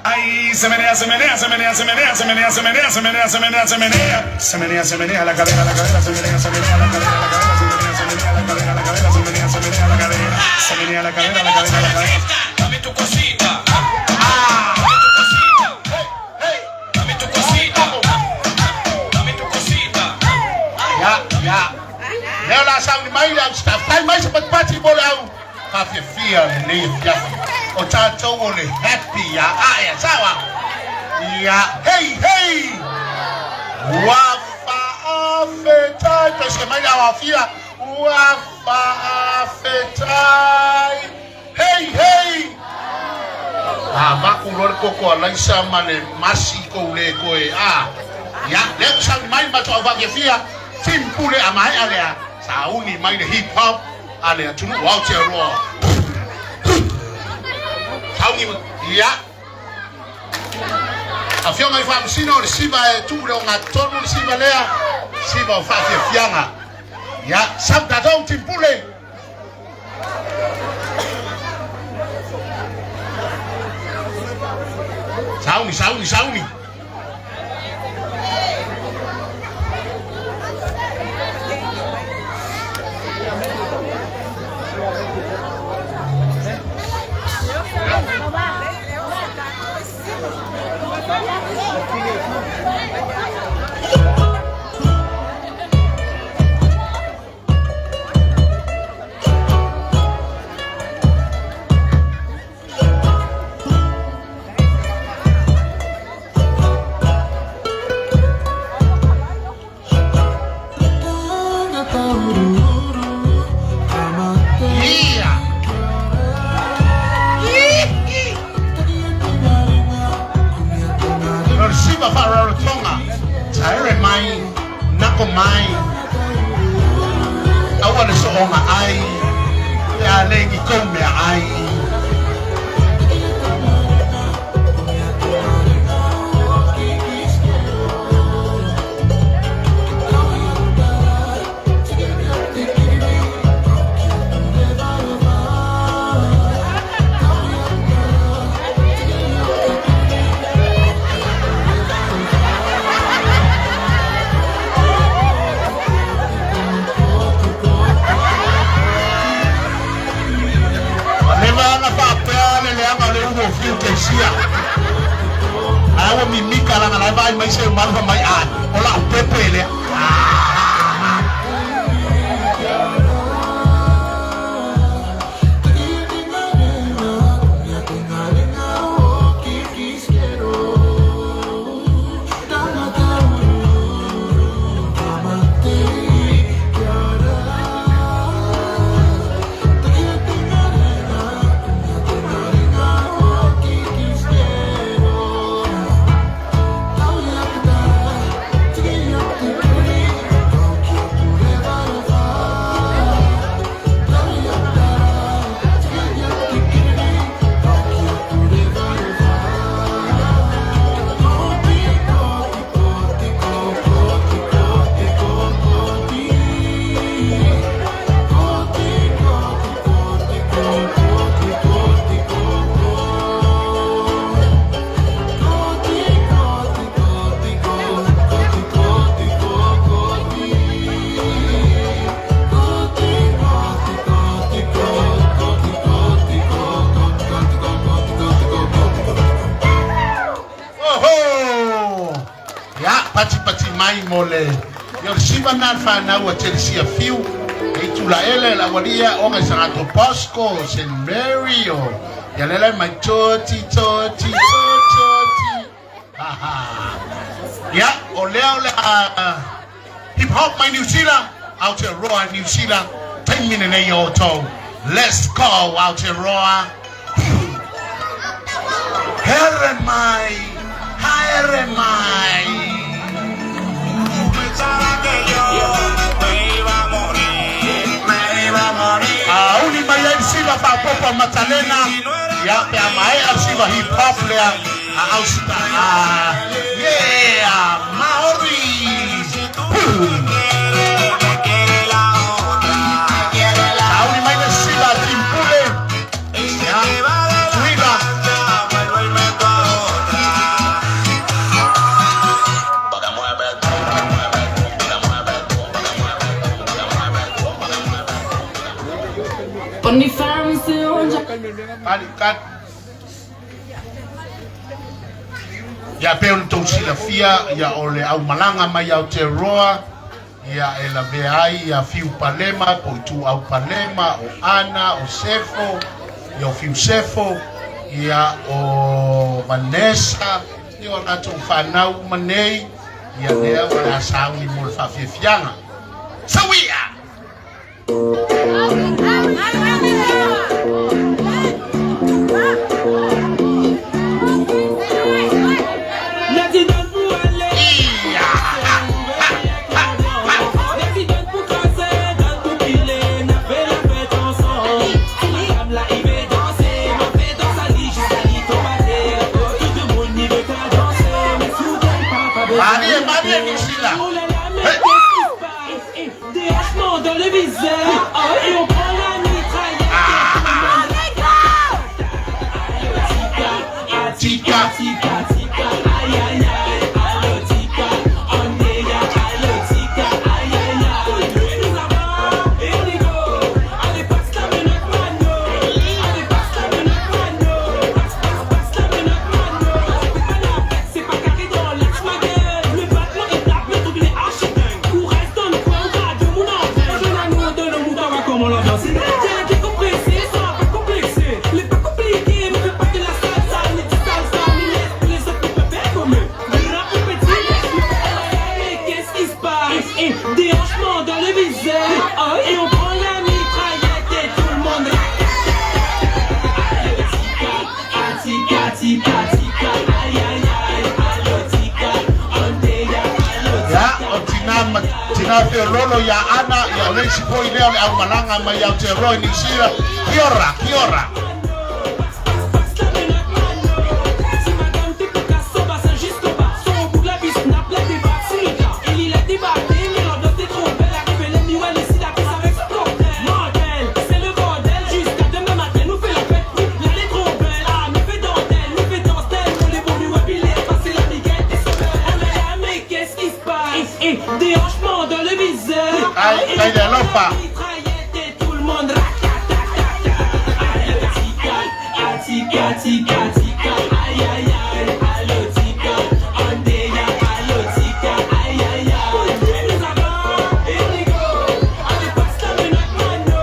Ay, se menea, se menea, se menea, se menea, se menea, se menea, se menea, se menea, se menea. Se menea, se menea la cadera, la cadera, se menea, se menea la cadera, la cadera, se menea, se menea la cadera, la cadera, se menea, se menea la cadera. Se menea la cadera, la cadera, la cadera. Dame tu cosita. Dame tu cosita. Dame tu cosita. Dame tu cosita. Ia, ia. Lea o le a sauni mai le au tafetai mai se patipati mo le au faafiafia lenei afiafi. O tatou o le happy ia ae a sao a. Ia, hey, hey! Ua faafiafia. Afia mai le aoafia, ua faafetai. Hei, hei! A vaku loa le koko a Laisa ma le masi i kou le koe a. Ia, lea ua sauni mai matou auvakiafia, team pule a maea lea, sauni mai le hip hop a le atunuu o Aotearoa. Sauni, ia. Afioga i Faamasino, o le siva e tuu le ogatotonu le siva lea, siva o faafiafiaga. Ia, sau tatou team pule. Sauni, sauni, sauni. Siva Whaararotonga, Taere mai, nako mai, aua le soonga ai, pe a le i kou mea ai. Leva ana faapea le leaga o le ulu o fiu keisia. Ae ua mimika lana la e vaai mai se malu fai mai a o lau pepe lea. Oho! Ia, patipati mai mo le Ia o le siva na le fanau a Telesia Fiu, e i Tulaele, le aualia, oga i Sagato Bosco, St. Mary, o ia lele mai toti, toti, toti. Ha ha. Ia, o lea o le a hip hop mai New Zealand, Aotearoa New Zealand, taimi lenei o outou. Let's go Aotearoa. Here mai, haere mai. A uni mai ai le siva faaopoopo a Matalena, ia pe a maea le siva hip hop lea a Austa. Yeah, Maori! Sauni mai le siva a Timpule, ia, Tuiva. Kali, kali. Ia pei ona tou silafia, ia o le aumalaga mai Aotearoa, ia e lavea ai ia Fiu Palema, po o Ituau Palema, o Ana, o Sefo, ia o Fiu Sefo, ia o Vanessa, ia o latou fanau uma nei, ia lea o le a sauni mo le faafiafiaga. Sauia. Marie, Marie, Nisila. Hey. Dans le viseur, et on prend la mitraillette. Tika, tika, tika, aïe aïe aïe, allo tika, on est ya, allo tika, aïe aïe aï. Nous avons et on y go. Allez passe la menotte mano, allez passe la menotte mano, passe passe passe la menotte mano. C'est pas la fête, c'est pas carré dans l'axe ma gueule. Le battement est tape, le truc il est archi dingue. Ou reste dans le coin, radio mon entraîne. Je la nous de le mouton va comment l'ambiance. Tiens, décompressé, sois pas complexé. Les pas compliqué, ne fais pas de la salsa, ni de salsa, ni les autres qui peuvent faire comme eux. Rap ou petit, mais qu'est-ce qui se passe? Et déhanchement dans le viseur, et on prend la mitraillette et tout le monde. Tika, tika, tika, aïe aïe aïe, allo tika, on est ya, allo Ia, o tina ma tina feololo ia Ana, ia o le isi foi lea o le aumalanga mai Aotearoa i Niu Sila. Kia ora, kia ora. Si madame t'es Picasso, bassin jusqu'au bas. Sont au bout de la piste, nappe la débarque sur le tas. Ellie l'a débarqué, mais l'ambiance est trop belle. Arrive l'ennemi, ouais, ici la piste avec son cocktail. Mortel, c'est le bordel. Jusqu'à demain matin, nous fait la fête. Oui, elle est trop belle. Ah, nous fait dentelle, nous fait dentelle. On est bon, lui, ouais, puis il est passé la miquette et son belle. Oh là là, mais qu'est-ce qui se passe? Et déhanchement dans le viseur. Ai, tai le alofa. Mitraillette et tout le monde. Allo tika, tika, tika, tika, aïe aïe aïe, allo tika, on est ya, allo tika, aïe aïe aï. Nous avons et on y go. Allez passe la menotte mano,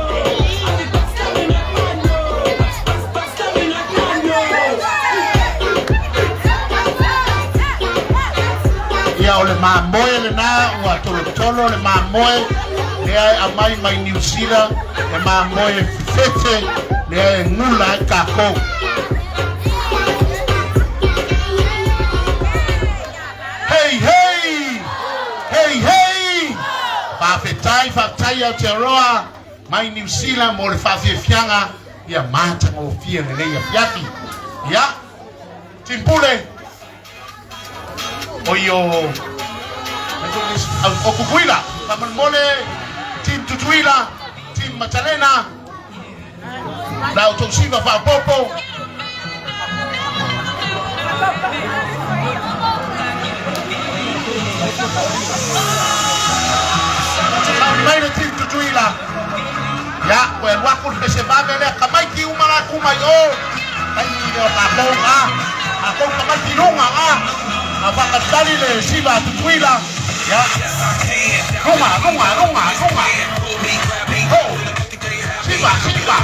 allez passe la menotte mano, passe passe passe la menotte mano. Ia o le mamoe lenā ua tolotolo le mamoe lea e aumai mai Niu Sila, le mamoe fefefe lea e gula ai kākou. Hei, hei! Hei, hei! Faafetai, faafetai Aotearoa mai Niu Sila mo le faafiafiaga ia matagofie lelei afiafi. Ia, timpule, o i o o Kukuila, faamolemole, team Tutuila, team Matalena, la outou siva faapopo. Sauni mai le team Tutuila. Ia, koe alu aku le pesevave lea, kamaiti uma lakou mai o. Taimi lea o tatou a, tatou kamaiti luga a. A faatalitali le siva a Tutuila. Ia, luga, luga, luga, luga. Ho, siva, siva.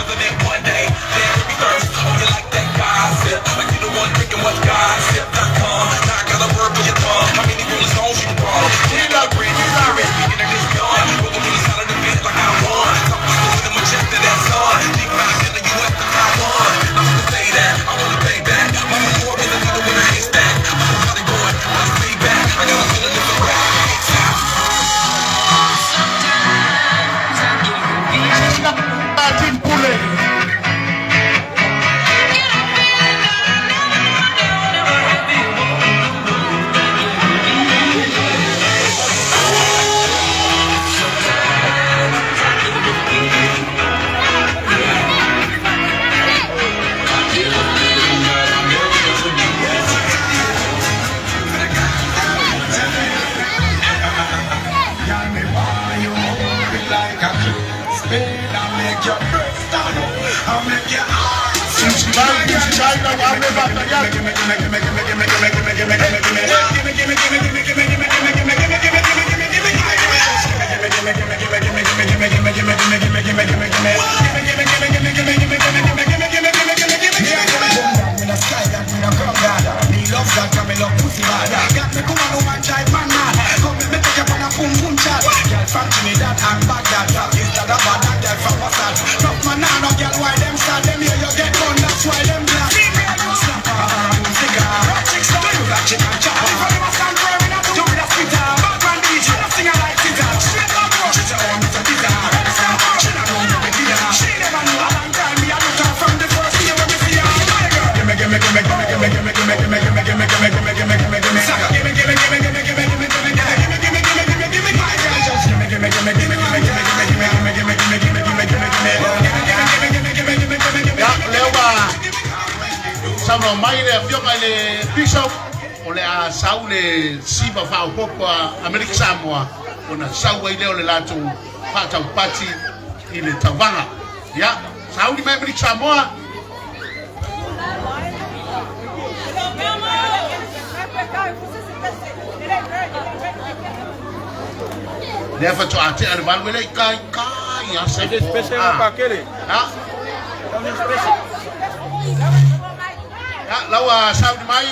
Tutuila, Tutuila. Team Pule. Siusivai, siusivai lau aule faatali atu. le Bishop o le a sau le siva faaopoopo a Amerika Samoa ona sau ai lea o le latou faataupati i le tauvaga. Ia, sauni mai Amerika Samoa. Lea faatoa tea le 8 e le i kai kai a se Ah. Ia, laua sauni mai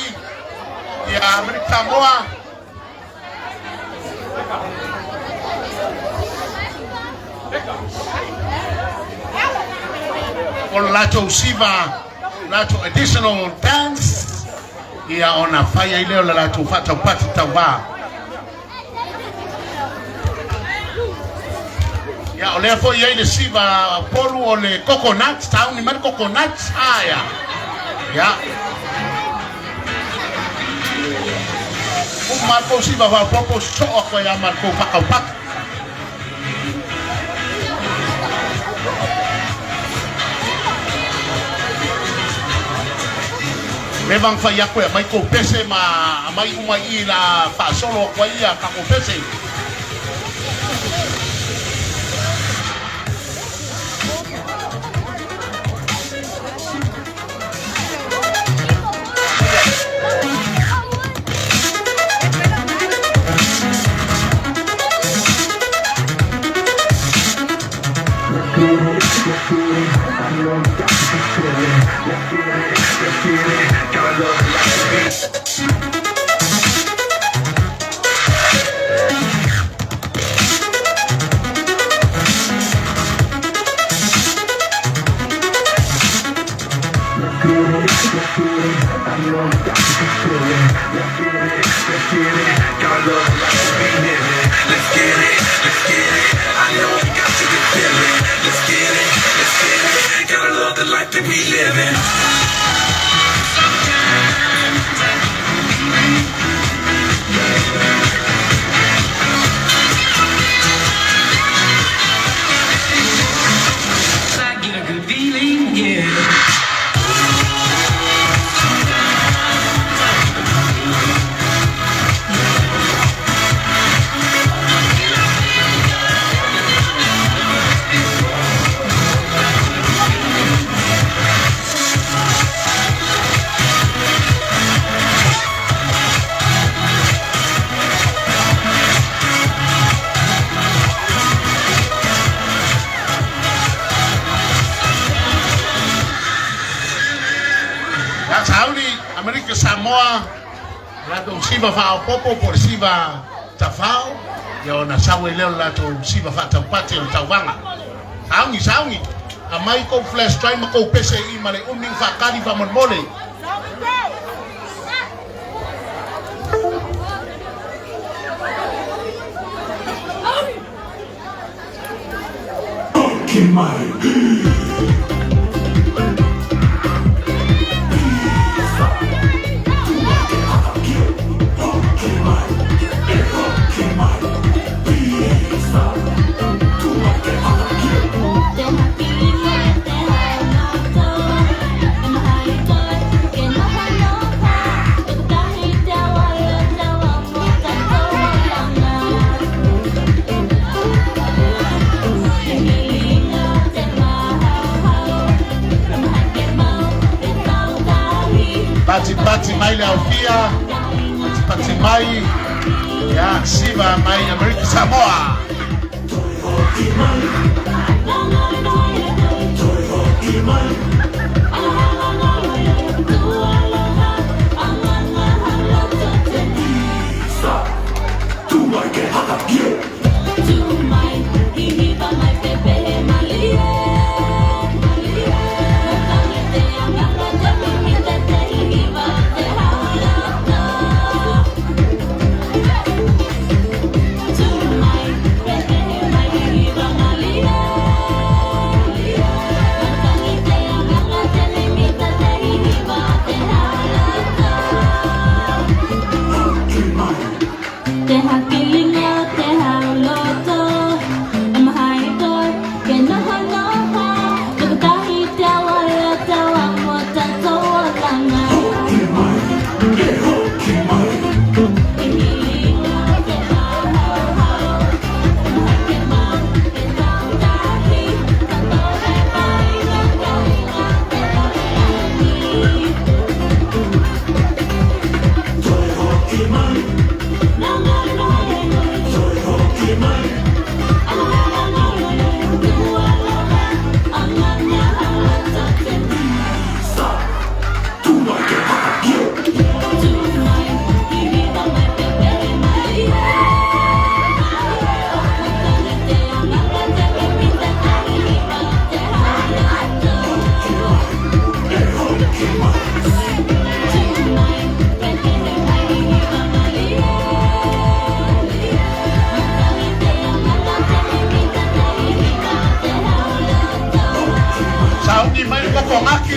ia Amerika Samoa. O le latou siva, latou additional dance, ia ona fai ai lea o le latou faataupati tauvā. Ia, o lea foi i ai le siva polu o le coconut, sauni mai le coconut, ia. Ia. Marco siva faaopoopo soo aku ai a Marco faakaupati. Leva ang fai aku e mai kou pese ma mai uma i la faasolo aku ai ia kako pese. I get a good feeling, yeah. Ia, sauni Amerika Samoa, latou siva faaopoopo po o le siva tafao, ia ona sau ai lea o le latou siva faataupati o le tauvaga. Sauni, sauni. Amai kou flash drive ma kou pese i ma le umi faakali faamolemole. Patipati mai le aufia, patipati mai, ia, siva mai Amerika Samoa. Te hakilinga, te hau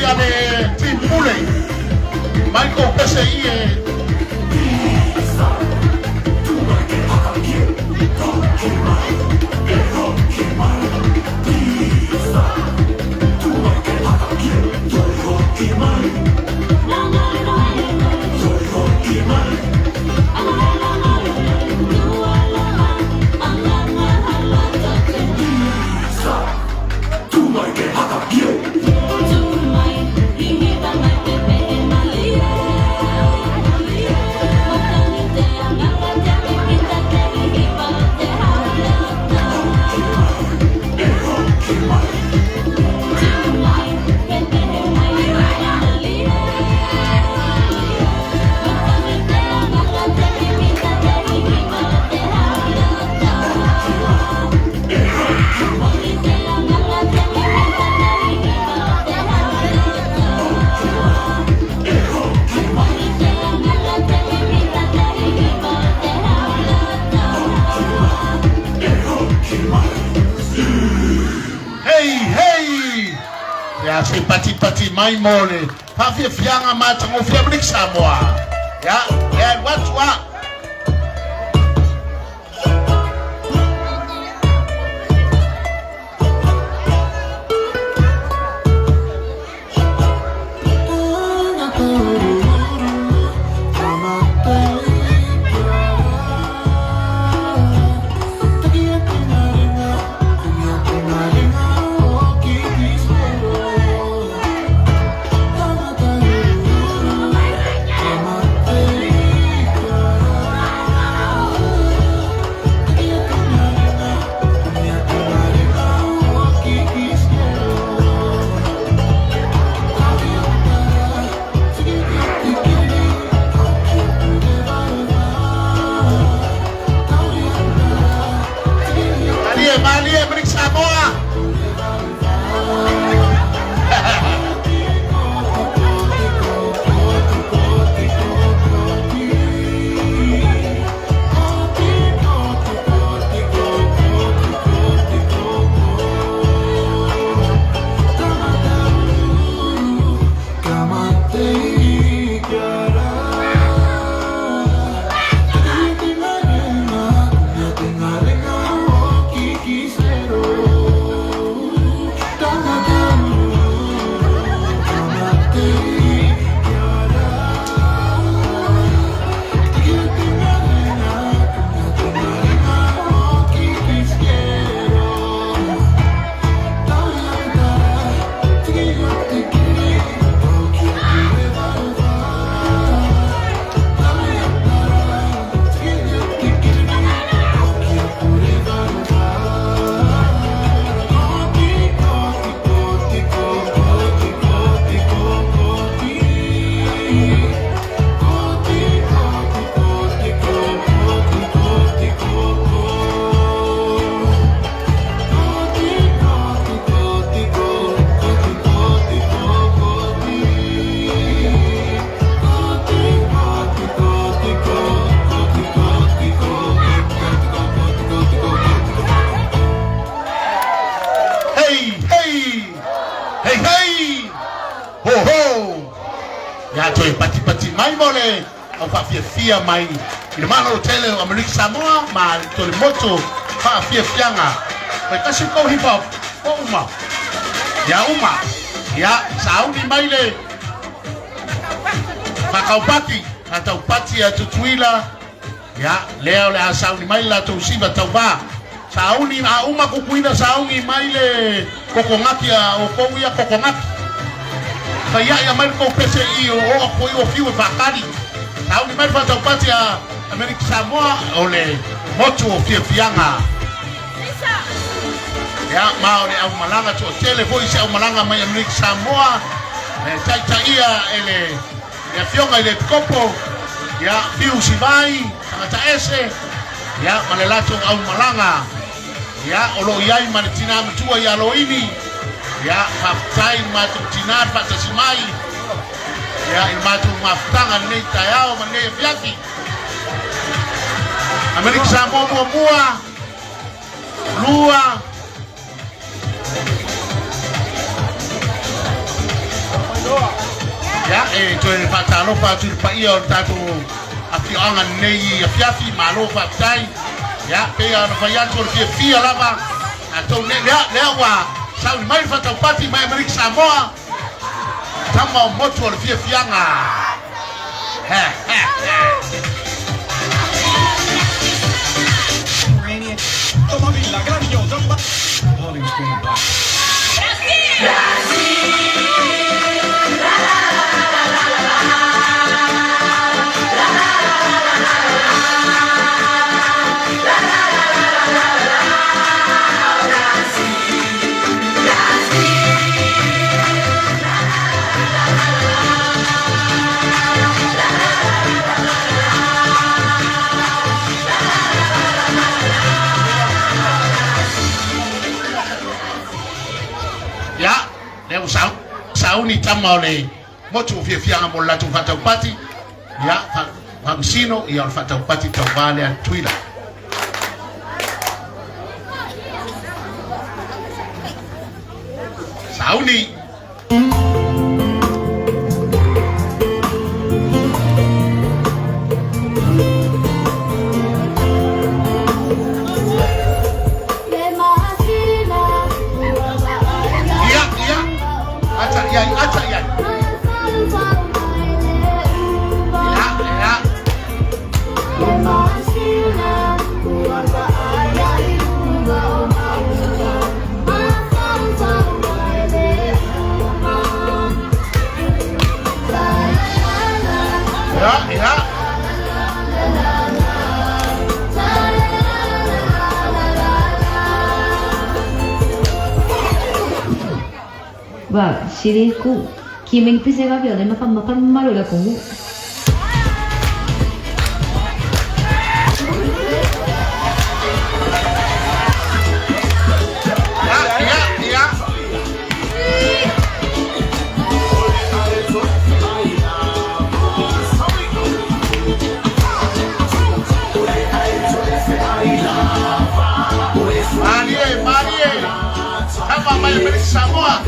a le team pule. Michael pese i e. Hey, hey! Ia se patipati mai mo le faafiafiaga matagofie Amerika Samoa. Ia, le alu atu a. Malie, malie, Amerika Samoa. Hey, hey! Hey, hey! Ho, ho! Ia toe patipati mai mo le au faafiafia mai i le Malo Tele o Amerika Samoa ma to le moto faafiafiaga. Koe tasi kou hip hop po uma. Ia uma. Ia sauni mai le faakaupati faataupati a Tutuila. Ia lea o le a sauni mai le latou siva tauvā. Sauni a uma kukuina sauni mai le kokogaki a oukou ia kokogaki. Faiaʻi a mai le kou pese i o o ako i o fiu e faakali. Sauni mai le faataupati a Amerika Samoa o le motu o fiafiaga. Ia ma o le aumalaga toatele foi se aumalaga mai Amerika Samoa e taitaia e le le afioga i le Epikopo ia Fiu Sivai tagata ese ia ma le latou aumalaga ia o loo iai ma le tinā matua ia Loini. Ia faafetai i le matou tinā le faatasi mai ia i le matou mafutaga lenei taeao ma lenei afiafi. Amerika Samoa muamua, lua. Ia, e toe faatalofa atu i le paia o le tatou afioaga lenei afiafi, malo faafetai. Ia, pei ona fai atu o le fiafia lava tatou nei, lea, lea ua sauni mai le faataupati mai Amerika Samoa, tama o motu o le fiafiaga. Ha, ha, ha. Ia, lea ua sau, sauni tama o le motu o fiafiaga mo le latou faataupati. Ia, faamasino, ia o le faataupati tauva lea Tutuila. Sauni. Ia, ia. Ata iai, ata iai. Ia, ia. Ia, ia. Ba, siri ku. Kimeng pise ba biole ma pa ma pa maru la kongu. Ia, ia, ia. Malie, malie. Tama mai Amerika Samoa.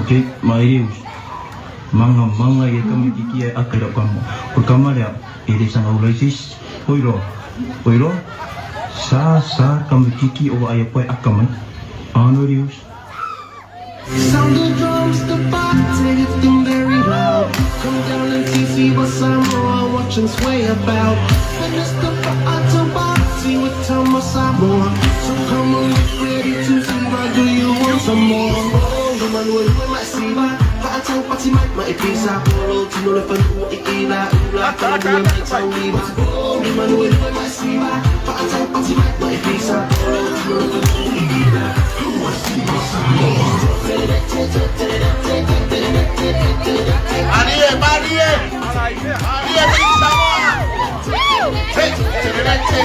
Okay, mai manga manga ia kami kiki ai akira kamo. O kama lea, e le sanga ulai sis, oiro, oiro, sa sa kami kiki o ai pai akamai. Ano rius. Sound the drums, the party getting very loud. Come down and see what Samoa watch and sway about. And it's the party with Tama Samoa. So come on, get ready to see why do you want some more? Oh, no man will my siva. Fa'atau pati mai mai pisa. Polo tino le fanu ikila ula kala mai tauiva. Oh, no man will my siva. Fa'atau pati mai mai pisa. Polo tino le fanu ikila. Malie, malie. Malie, Amerika Samoa. Te, te, te,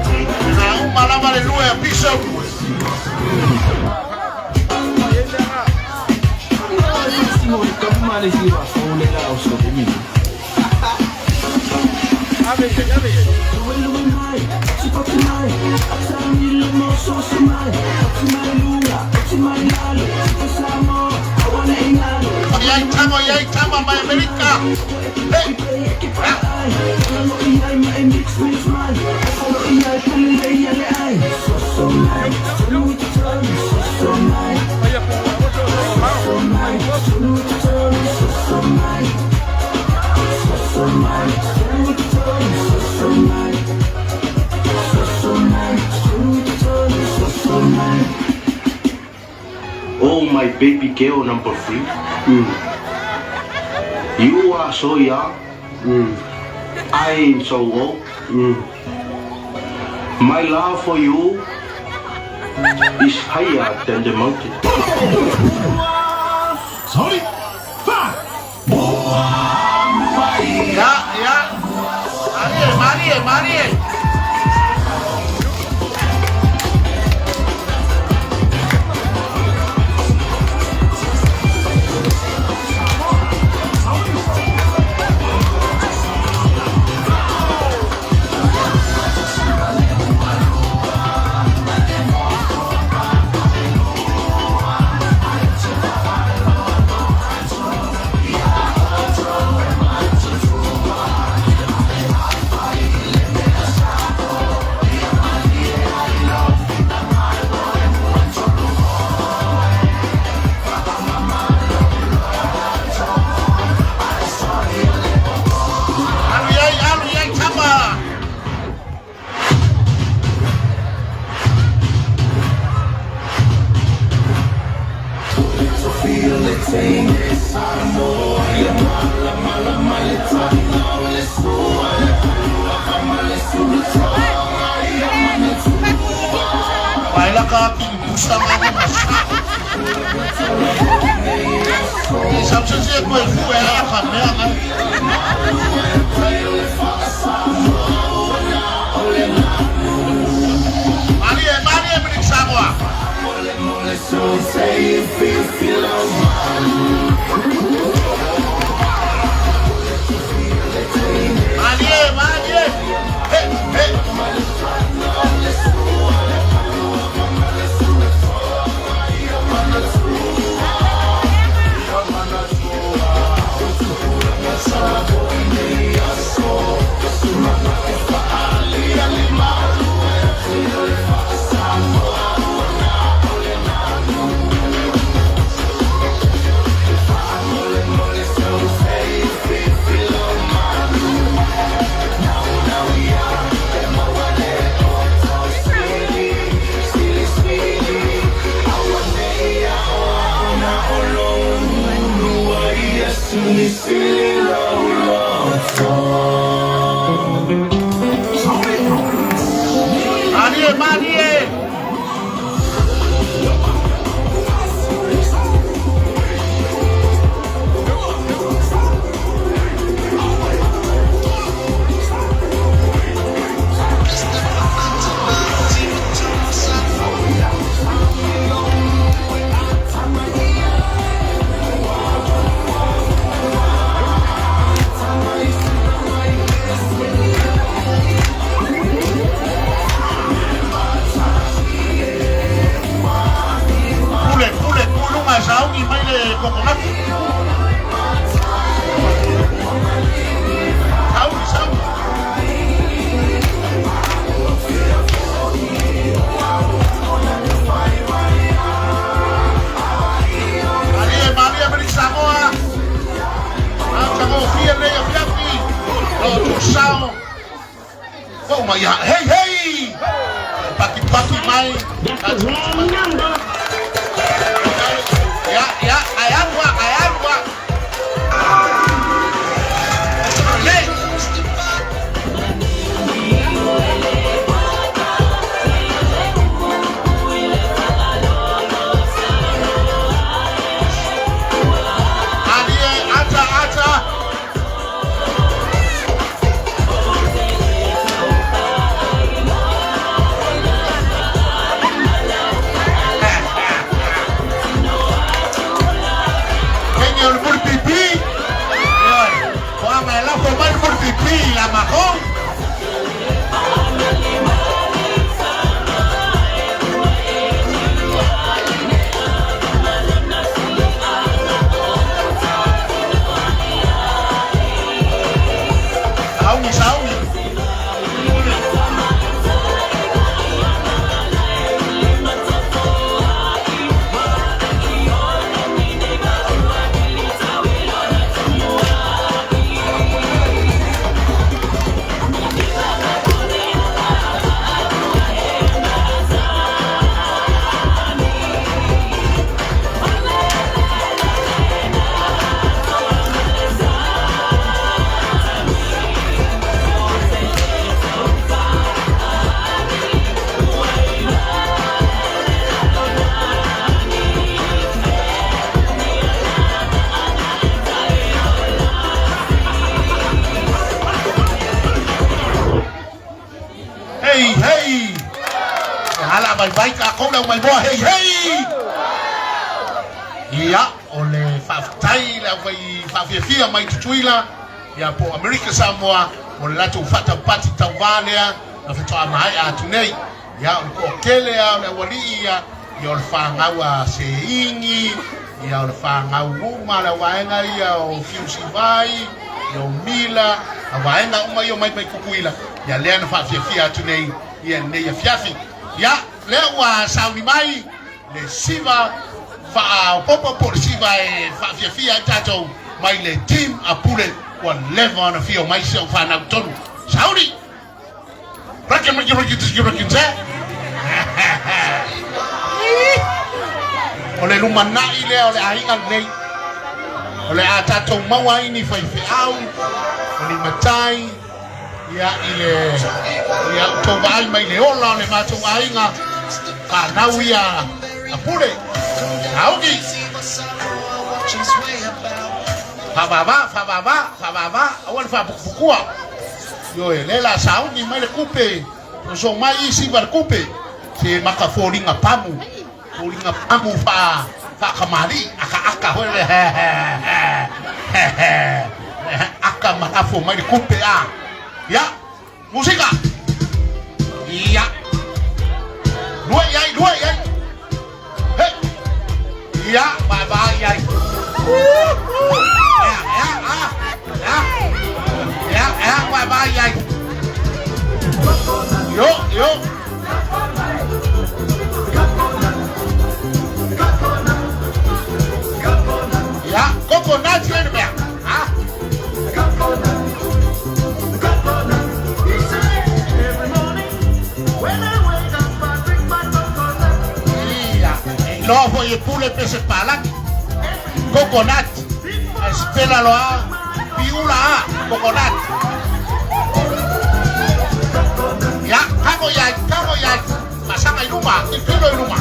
te. Na uma lava le lue a piso. Iai tama, iai tama mai Amerika. Hey. my baby girl number 3. You are so young. I am so old. My love for you is higher than the mountain. Sorry. Ia, ia. Malie, malie, malie. Alu iai, alu iai, tama. Vai la ka pusa nga nga masa. Samson se ko e fu e a ka mea nga. Malie, malie, minik Samoa. Malie, malie. Hey, hey. Malie, malie. Pule, pule, pulunga saungi mai le kokonati. Saungi, saungi. Malie, malie, minik Samoa. Au ka fia nei a fiafi. O tu sao. Oh my God. Hey, hey. Paki, paki mai. That's the wrong number. Ia, ia, ai alua, ai alua. Hey. Malie, ata, ata. Kenya o le muli pipi. Ioe. Toaga e lafo mai le muli pipi ia makou. Sauni, sauni. Vaivai tatou le aumaimoa hei hei! Ia, o le faafetai i le aufai faafiafia mai Tutuila, ia po o Amerika Samoa mo le latou faataupati tauvā lea na faatoa maea atu nei. Ia, o le toatele lava o le aualii ia, ia o le fanau a Seiigi, ia o le fanau uma a le auvaega ia o Fiusivai, ia o Mila, auvaega uma ia o mai mai Tutuila, ia lea na faafiafia atu nei ia lenei afiafi. Ia, lea ua sauni mai le siva faaopoopo po o le siva e faafiafia ai tatou mai le team a Pule ua leva ona fia omai si au fanau tonu. Sauni! Rake rake rake rake rake rake. O le lumanai lea o le aiga lenei. O le a tatou maua ai ni faifeau, o ni matai, ia i le ia outou vaai mai le ola o le matou aiga, fanau ia a Pule. Augi. Faavava, faavava, faavava, aua le faapukupukua. Ioe, lea la sauni mai le kupe, oso mai isi va le kupe, se maka foliga pamu, foliga pamu faa faakamali'i, akaaka foi le he he he he he aka ma lafo mai le kupe a. Ia, musika. Ia. Lua i ai, lua i ai. He. Ia, vaavaa i ai. Ea, ea, a. Ea. Ea, ea, vaavaa i ai. Io, io. Ia, coconut le mea. Ha? Ia, e iloa foi e pule pe se palagi. Coconut. Ae sipela loa piula a, coconut. Ia, kago iai, kago iai. Masaga i luma, tilotilo i luma.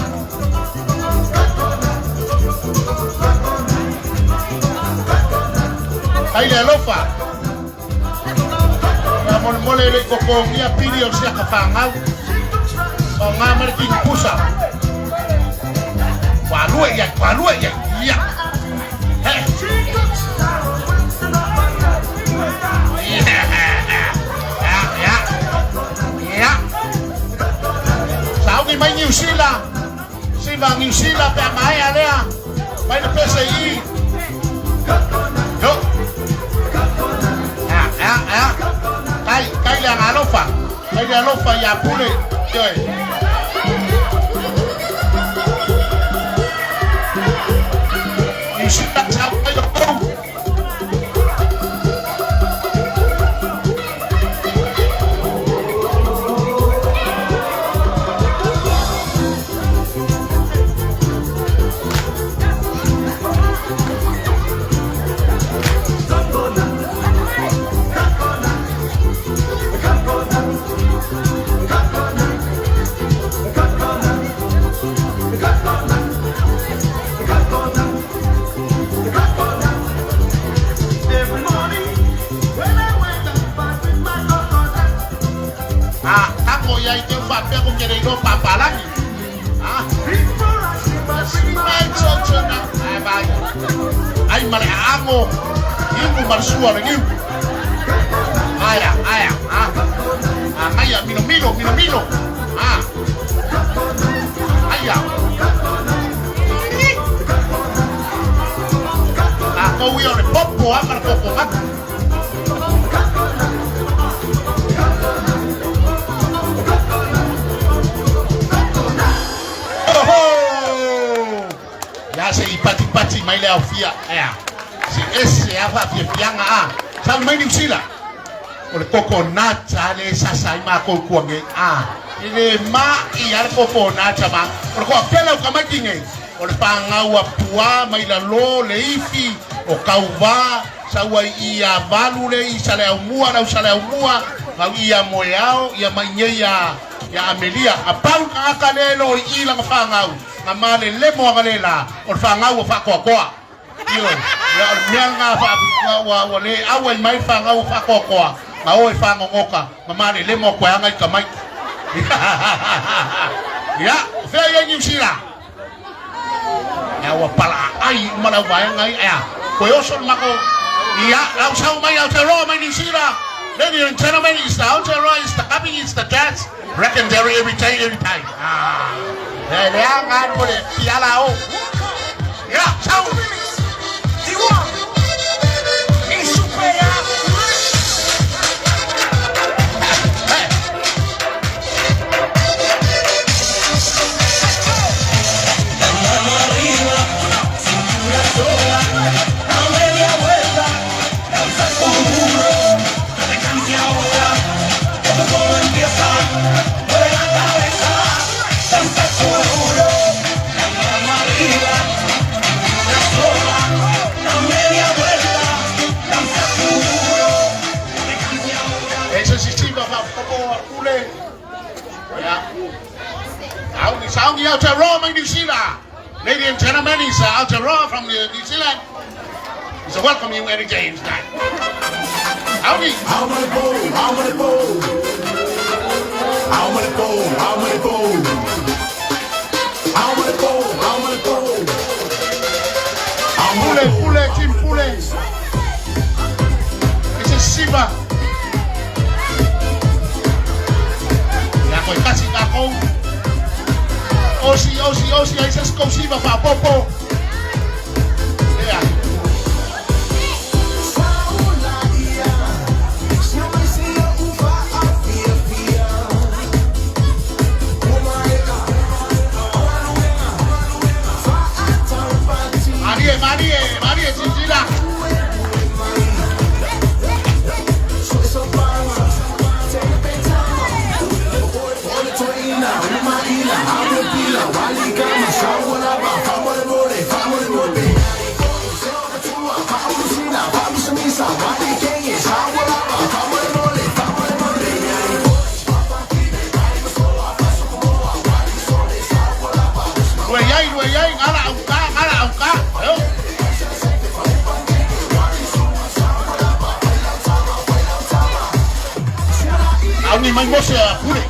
Kai le alofa. Faamolemole e le i totogia pili o le siaka fanau. Faaaoga mai le kini pusa. Ua alue i ai, ua alue i ai. Ia. He. Ia, ia. Ia. Sauni mai Niu Sila. Siva Niu Sila pe a maea lea. Mai le pese i i. Yo. Ea, ea, ea. Kai, kai le agalofa. Kai le alofa ia Pule. Ioe. Niu Sila sau mai o kou. A, tako ia i teu faapea ko ke reiloa papalagi. A, mai tso na, ai vai. Ai ma le aago, imu ma le sua o le niu. Aia, aia, a. A, aia, milo milo, milo milo. A. Aia. Tatou ia o le popo lava ma le kokonati. Oho! Ia se i patipati mai le aofia. Ea. Se ese lava faafiafiaga a. Sau mai Niu Sila. O le kokonati lava lea e sasa ai matou i tua nei. A. E le mai lava le kokonati ma. O le toatele o tamaiti nei, o le fanau a Puā mai lalo, le ifi, o Kauvā, sau ai i ia Valu le i Saleaumua, le au Saleaumua, gau i ia Moeao, ia mai nei ia, ia Amelia. A pau le tagata lea e lo i i lana fanau, na malelemo aga le la, o le fanau ua faatoatoa. Ioe, ia o le mea lena faa, ua, ua le auai mai le fanau ua faatoatoa, na o e fagogota, ma malelemo atu ai aga i tamaiti. Ia, o fea i ai Niu Sila? Ia, ua palaaai uma le auvaega ia. Ea, toe oso le matou. Ia, lau sau mai Aotearoa mai Niu Sila. Ladies and gentlemen, it's the Aotearoa, it's the coming, it's the jazz. Legendary every day, every time. Ah, e leaga alu o le piala o. Ia, sau. E se sisiva faapopo a pule. Ia. Sauni, sauni Aotearoa mai New Zealand. Ladies and gentlemen, it's Aotearoa from New Zealand. It's a welcome you, Eddie James. Sauni. I wanna go, I wanna go. I wanna go, I wanna go. I wanna go, I wanna go. I Pule, pule, team pule. E se sisiva. Ia, koe kasi takou. Osi, osi, osi, ai se skosiva faapopo. Ia. Marie, Marie, Marie, sisila. Lue iai, lue iai, ngala auka, ngala auka. Ayo. Sauni mai mose a pule.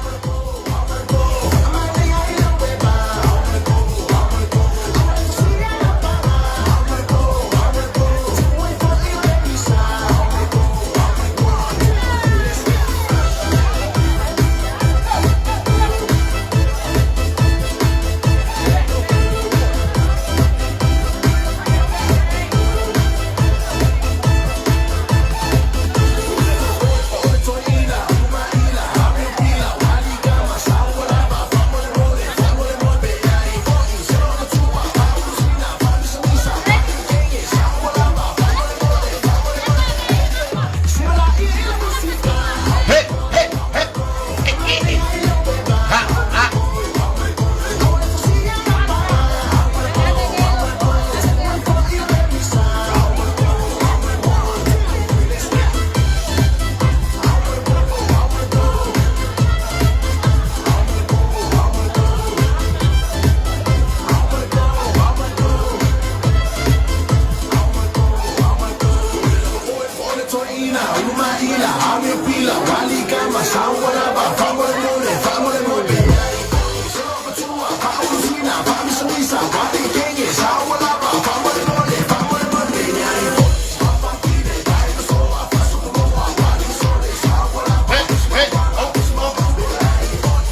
Hey, hey, hey. Ha, ha. Hey, hey, oh, oh.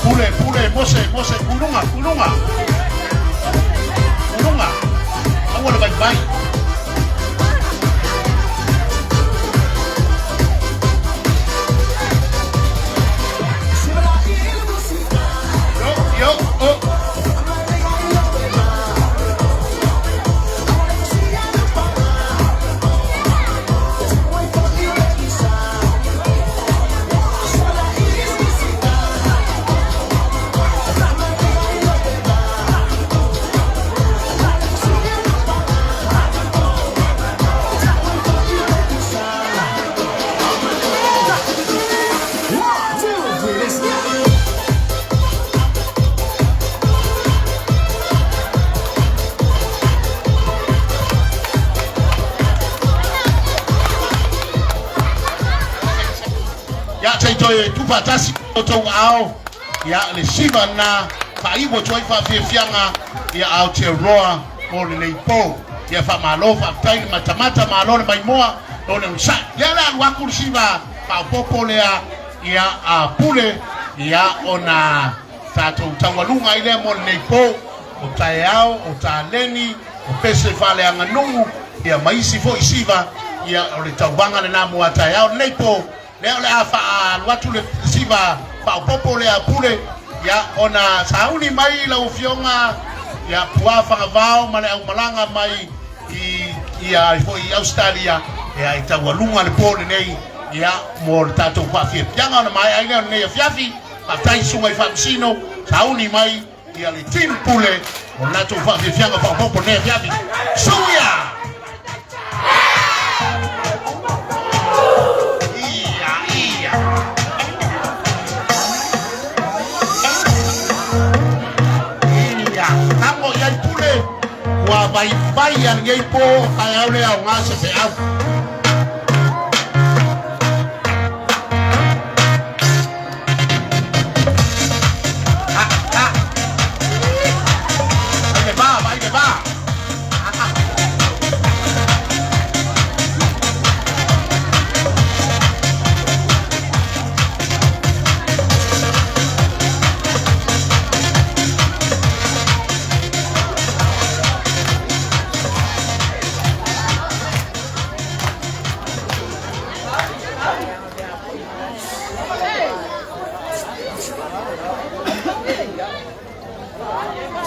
Pule, pule, mose, mose, kulunga, kulunga. Kulunga. Aua le vaivai. Yo, yo, oh. toe tuufaatasi outou aao ia le siva lena faaiu atu ai faafiafiaga ia Aotearoa mo lenei po. Ia faamalo faafetai le matamata, malo le maimoa o le onosai. Lea o le a alu atu le siva faaopoopo lea ia a Pule ia ona tatou taualuga ai lea mo lenei po. O taeao, o taleni, o pese faaleaganuu ia ma isi foi siva ia o le tauvaga lena mo a taeao lenei po. Lea o le a faaalu atu le siva faaopoopo lea a Pule ia ona sauni mai lau Afioga ia Pua Fagavao ma le aumalaga mai i ia foi i Ausetalia ia e taualuga le po lenei ia mo le tatou faafiafiaga ona maea ai lea o lenei afiafi. Faafetai Susuga i Faamasino, sauni mai ia le team Pule o le latou faafiafiaga faaopoopo lenei afiafi. Suia! Ia, ia. Ia, tago i ai Pule, ua vaivai a lenei po o taeao lea o gā se feau. Vai le va, vai le va.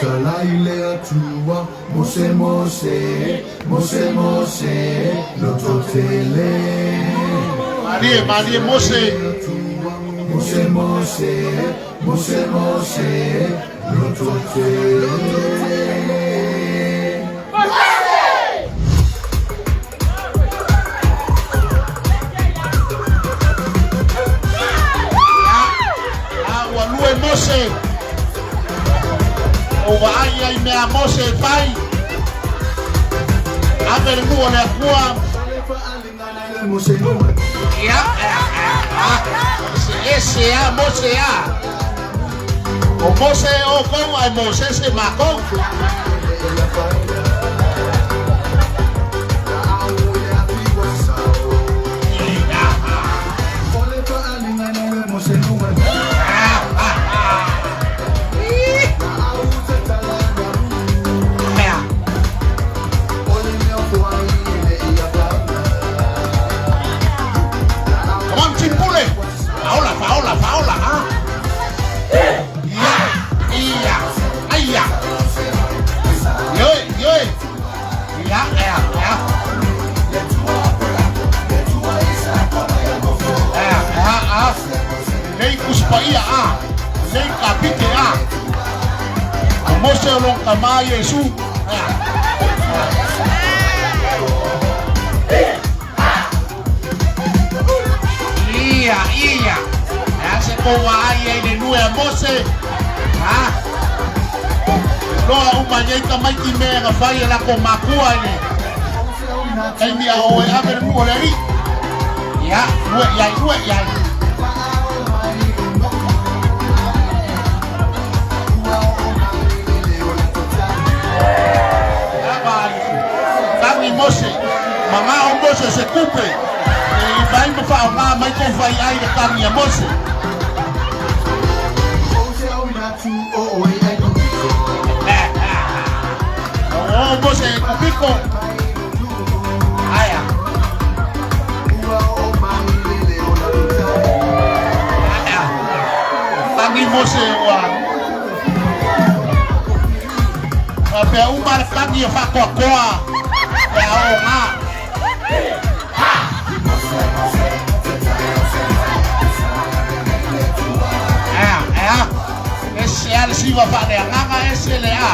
Talai le Atua, Mose Mose, Mose Mose, lototele. Malie, malie Mose. Mose Mose, Mose Mose, lototele. A ua lue Mose. O vaai ai mea Mose e fai. Ave le nuu o le Atua. Ia, a, se ese a Mose a. O Mose o kou ai Mose se makou. Come on, team Pule. Faola, faola, faola, ha? Ia, ia, aia. Ioe, ioe. Ia, ea, ea. Ea, ea, a. Nei uspaia a. Nei kapite a. O Mose o long kama Yesu. Ea. Ia, ia. Ea se kowa ai ai le nue a Mose. Ha? Loa uma nei ka maiti mea nga fai e lako makua ni. Kaimi a oe ave le nuu o le alii. Ia, nue iai, nue iai. Tagi Mose, mangao Mose se kupe. E i vai ma whaonga mai kou whai ai le tangi a Mose. O Mose e kupiko. Aia. Aia. Tangi Mose ua. Pea uma le tangi e whakoakoa. Pea o ngā. Ea, ea. Ese a le siva whaale anganga, ese le a.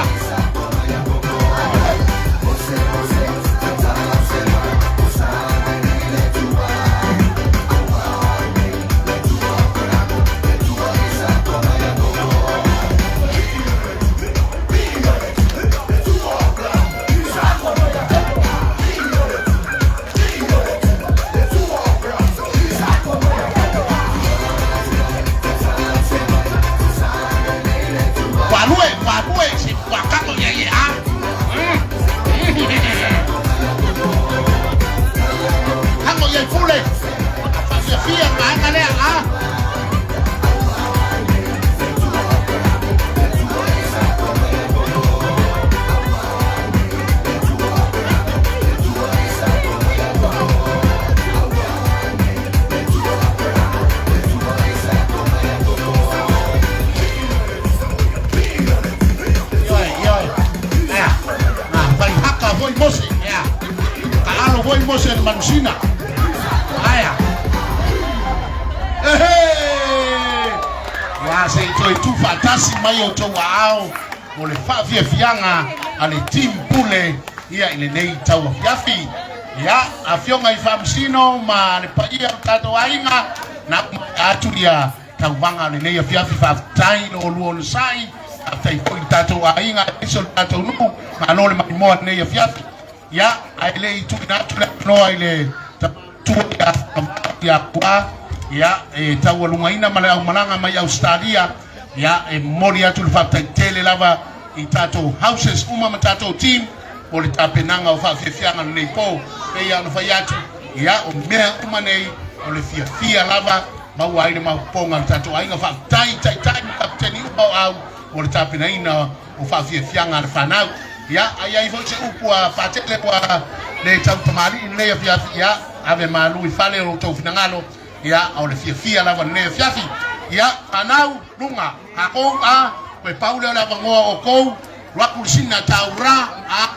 Ua alue, ua alue, se ua kako ia ia a. Kako ia i pule. Fia maanga lea a. Ioe, ioe. Ea. Na, fai haka foi Mose. Ea. Ka alo foi Mose le manusina. Aia. Ehe! Ia se i toe tuufaatasi mai outou aao mo le faafiafiaga a le team pule ia i lenei tauafiafi. Ia, afioga i faamasino ma le paia o tatou aiga, na uma atu ia tauvaga o lenei afiafi. Faafetai lo olua onosai, faafetai foi i le tatou aiga aemaise o le tatou nuu, malo le maimoa lenei afiafi. Ia, ae le i tuuina atu le avanoa i le tua ia ia Pua, ia, e taualugaina ma le aumalaga mai Ausetalia, ia, e momoli atu le faafetai tele lava i tatou houses uma ma tatou team mo le tapenaga o faafiafiaga lenei po. Pei lava ona fai atu, ia, o mea uma nei o le fiafia lava maua ai le maopoopoga o le tatou aiga. Faafetai i taitai ma kapeteni uma o au mo le tapenaina o faafiafiaga a le fanau. Ia, a i ai foi se upu a Patele ua le tautamalii i lenei afiafi, ia, ave malu i fale o lo outou finagalo, ia, o le fiafia lava lenei afiafi. Ia, fanau, luga, takou a, toe pau lea o le avanoa o outou, alu atu le sina taura, a,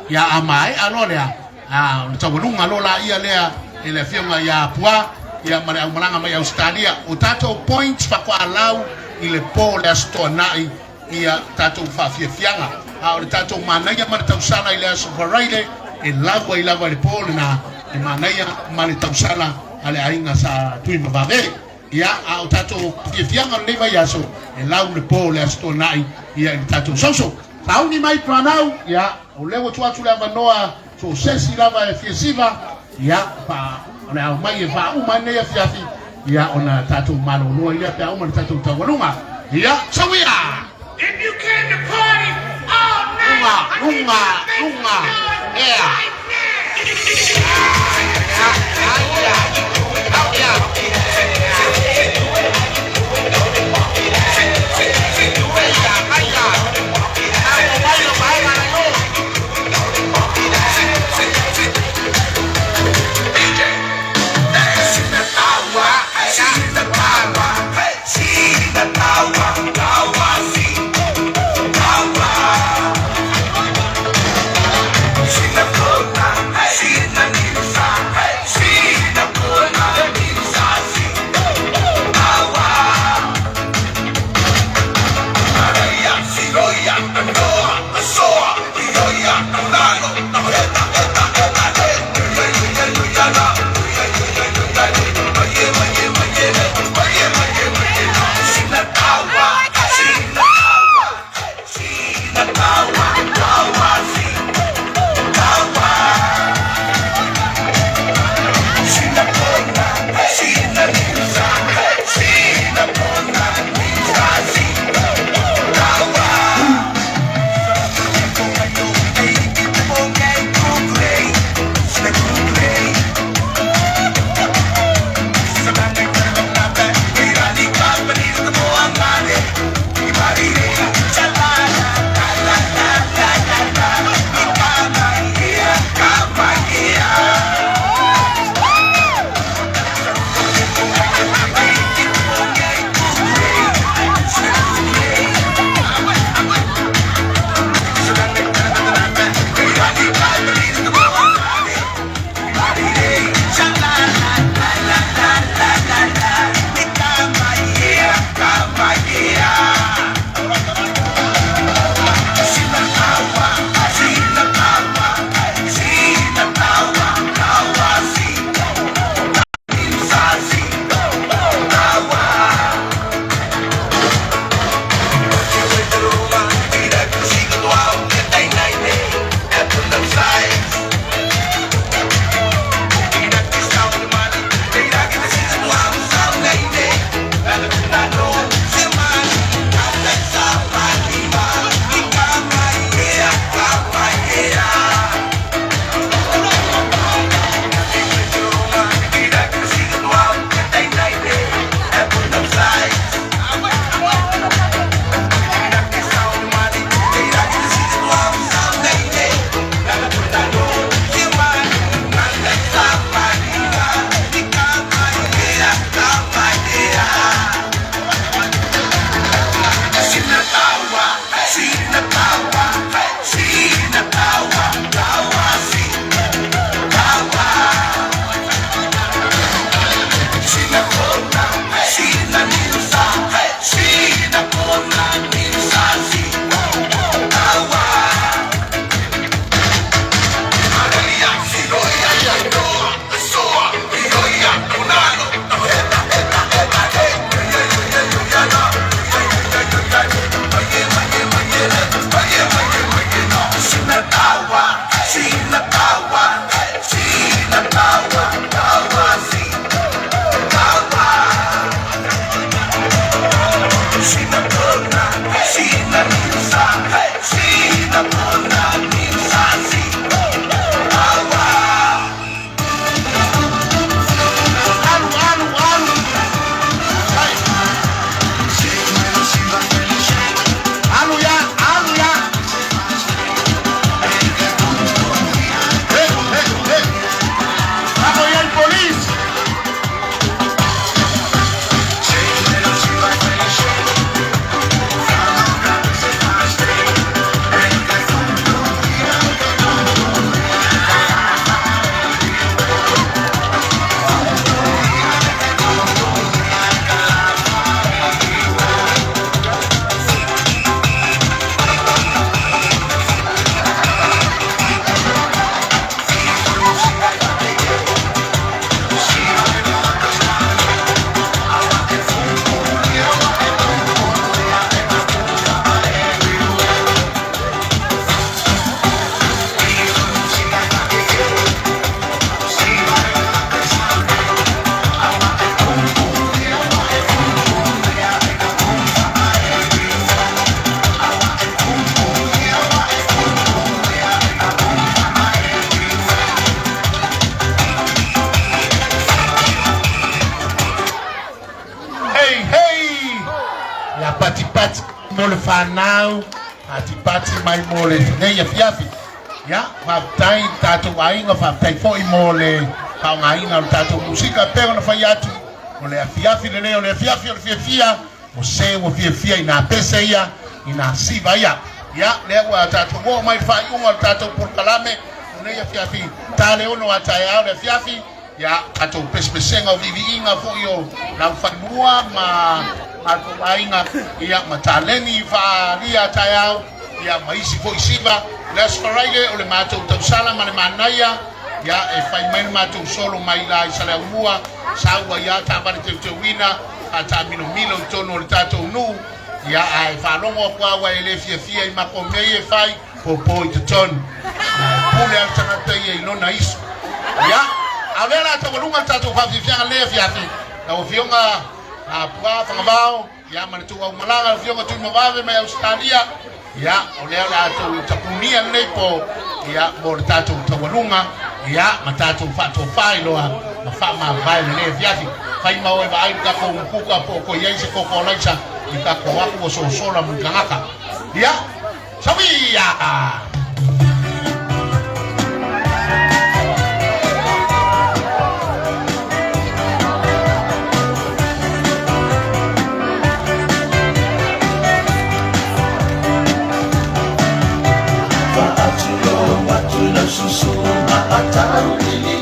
ia, a maea loa lea, a, ona taualuga loa laia lea e le afioga ia Pua, ia, ma le aumalaga mai Ausetalia. O tatou points faatoa lau i le po o le Aso Toonai ia tatou faafiafiaga. A o le tatou manaia ma le tausala i le Aso Faraile, e lau ai lava i le po lena le manaia ma le tausala a le aiga Sa Tuimavave. Ia, a o tatou faafiafiaga o lenei vaiaso, e lau le po o le Aso Toonai ia i le tatou soso. Sauni mai fanau, ia, o lea ua tuu atu le avanoa so o se isi lava e fia siva, ia, fa, o le ao mai e faauma ai lenei afiafi, ia, ona tatou malolo ai lea pe a uma le tatou taualuga. Ia, sauia! If you came to party all night, Luga, I need you luga, to make some luga, noise ea. right mo le fanau, patipati mai mo lenei afiafi. Ia, faafetai i le tatou aiga, faafetai foi mo le faaaogaina o le tatou musika e pei ona fai atu, o le afiafi lenei, o le afiafi o le fiafia, o se ua fiafia i nā pese ia, i nā siva ia. Ia, lea ua tatou oo mai i le faaiuga o le tatou polokalame o lenei afiafi, ta le 6 a taeao le afiafi, ia, tatou pesepesega o viiviiga foi o laufanua ma matou aiga, ia, ma taleni faaalia a taeao, ia, ma isi foi siva. O le Aso Faraile o le matou tausala ma le manaia, ia, e fai mai le matou solo mai la i Saleaaumua, sau ai lava taavale teuteuina, faataamilomilo i totonu o le tatou nuu, ia, ae faalogo atu lava ua e le fiafia i matou mea ia e fai, popo i totonu. E pule lava le tagata ia i lona isu. Ia, a o lea o le a taualuga le tatou faafiafiaga lenei afiafi, lau Afioga Pua Fagavao, ia ma le tou aumalaga, le Afioga Tuimavave mai Ausetalia, ia, o lea o le a tou tapunia lenei po, ia, mo le tatou taualuga, ia, ma tatou faatofa i loa ma faamavae lenei afiafi. Fai ma o e vaai le tatou mukuka po o toe i ai se koko o laisa i tatou aku ua sosola ma ni tagata. Ia, sauia! Faatulou atu lau susu maatauiliili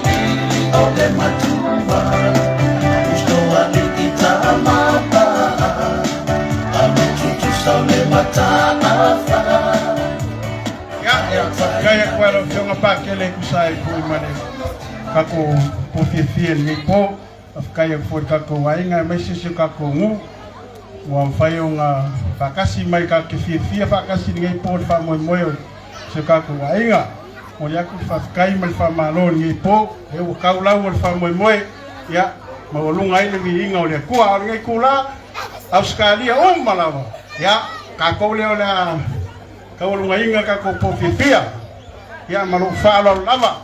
o le matua Usto alii tamapaa Alotutusa o le mataafa. Ia, faafetai atu ai lau Afioga Pakele e tusa ai foi ma le tatou po fiafia i lenei po. Faafetai atu foi i le tatou aiga aemaise si o tatou nuu ua mafai ona faatasi mai tatou te fiafia faatasi i lenei po i le faamoemoe o si o tatou aiga. Momoli atu le faafetai ma le faamalo i lenei po, lea ua tau lau o le faamoemoe, ia, maualuga ai le viiga o le Atua. A o lenei itula, Ausetalia uma lava, ia, tatou lea o le a taualugaina le tatou po fiafia, ia, ma lou faaaloalo lava.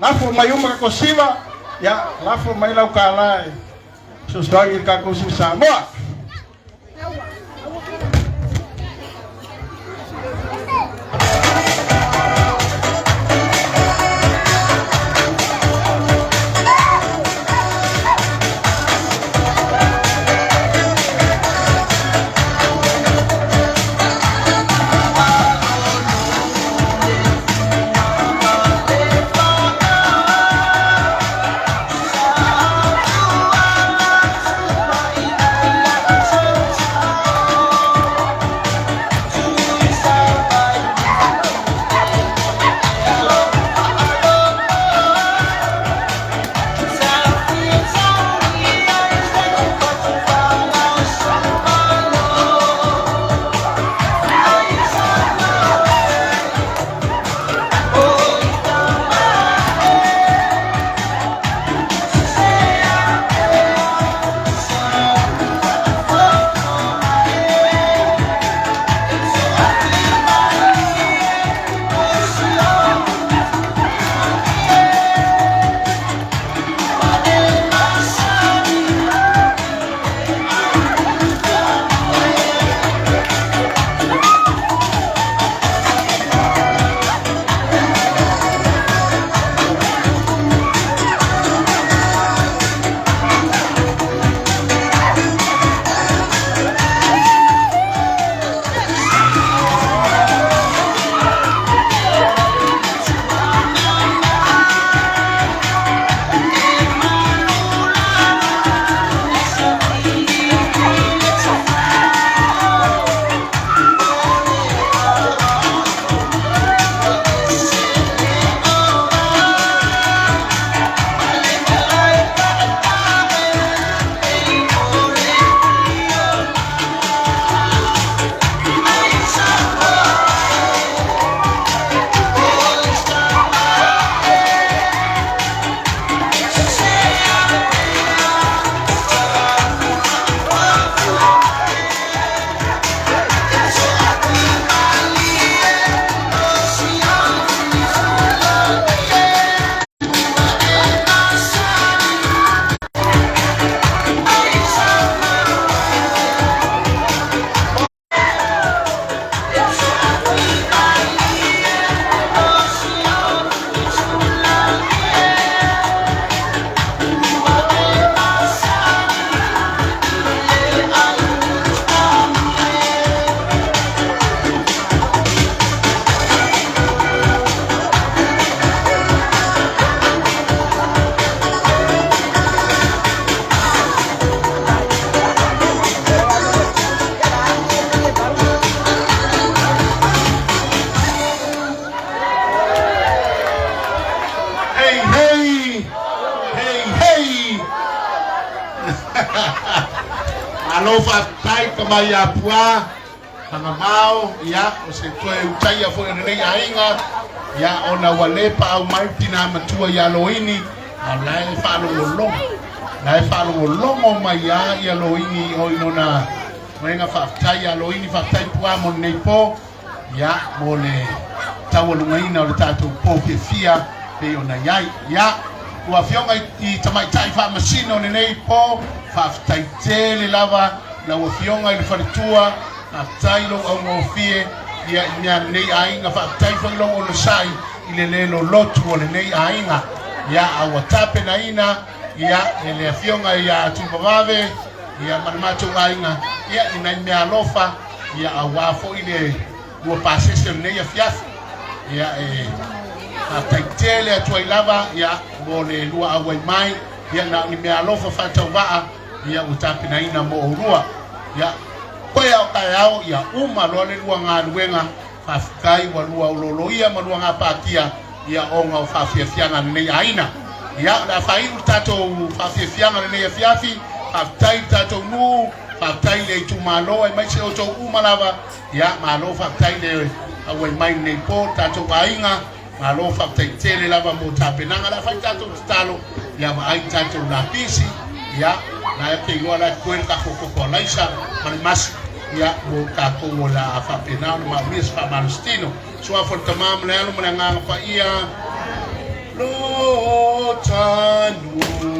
Lafo mai uma tatou siva, ia, lafo mai lau kālā e fesoasoani i le tatou siva Samoa. Malo faafetai tama ia Puā Fagamao, ia, o se toe utaia foi o lenei aiga, ia, ona ua le paau mai tinā matua iā Loini, a o la e faalogologo, la e faalogologo mai lava ia Loini i o i lona vaega. Faafetai iā Loini, faafetai Puā mo lenei po, ia, mo le taualugaina o le tatou po fiafia pei ona i ai. Ia, ua afioga i tamaitai faamasino o lenei po, faafetai tele lava Lau Afioga i le faletua, faafetai lou augofie ia i mea a lenei aiga, faafetai foi lou onosai i le le lolotu o lenei aiga. Ia, a ua tapenaina ia e le Afioga ia Tuimavave ia ma le matou aiga ia ni nai mea alofa ia aua foi le lua pasese o lenei afiafi. Ia e faafetai tele atu ai lava ia mo le lua auai mai ia na o ni mea alofa faatauvaa ia ua tapenaina mo oulua. Ia, koe ao taeao, ia uma loa le lua galuega, faafetai ua lua ololoia ma lua gapatia, ia ona o faafiafiaga a lenei aiga. Ia, o le a faaiu le tatou faafiafiaga lenei afiafi, faafetai i le tatou nuu, faafetai i le itumalo aemaise outou uma lava, ia malo faafetai le auai mai lenei po le tatou aiga. Malo faafetai tele lava mo tapenaga. O le a fai tatou tatalo, ia vaai tatou lapisi, ia la e te iloa la e totoe le tatou koko alaisa ma le masi, ia mo tatou o le a faapena ona maomia se faamalositino. Suafa o le Tama ma le Alo ma le Agaga Paia. Lo tanuna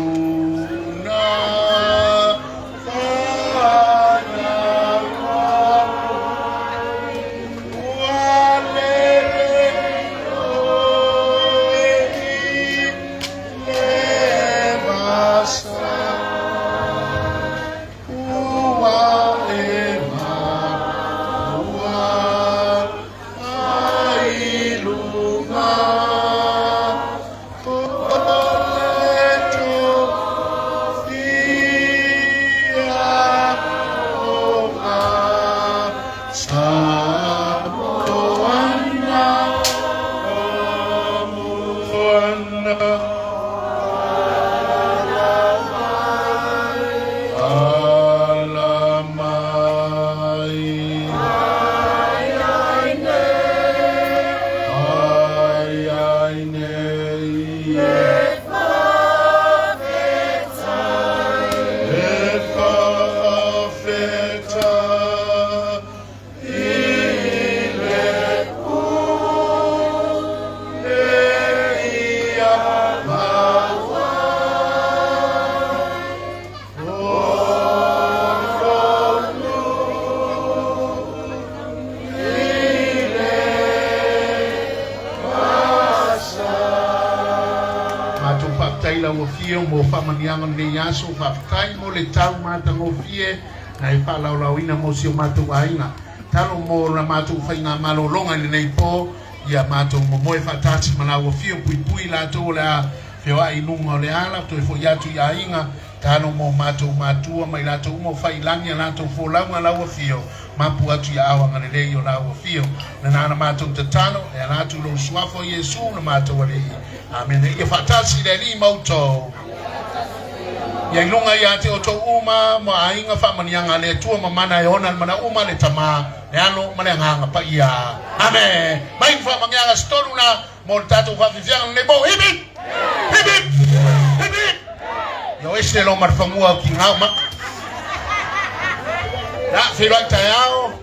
Matou faafetai lau afio mo faamanuiaga o lenei aso, faafetai mo le tau matagofie na e faalaolaoina mo si o matou aiga. Talo mo la matou faigamalologa i lenei po, ia matou momoe faatasi ma lau afio, puipui latou o le a feoai i luga o le ala, toe foi atu i aiga. Talo mo matou matua ma i latou uma o fai i lagi a latou folauga lau afio, mapu atu i aao agalelei o lau afio. Lena na matou tatalo, e ala atu i lou Suafa o Iesu lo matou Alii. Amene. Ia faatasi le Alii ma outou. Ia i luga ia te outou uma ma aiga faamaniaga a le Atua ma mana e ona le mana uma le Tama, le Alo ma le Agaga Paia. Amene. Mai ni faamanuiaga se tolu na mo le tatou faafiafiaga lenei po. Hip hip! Hip hip! Hip hip! Ia o ese lo ma le fagua o kigao ma. Ya, feiloai taeao.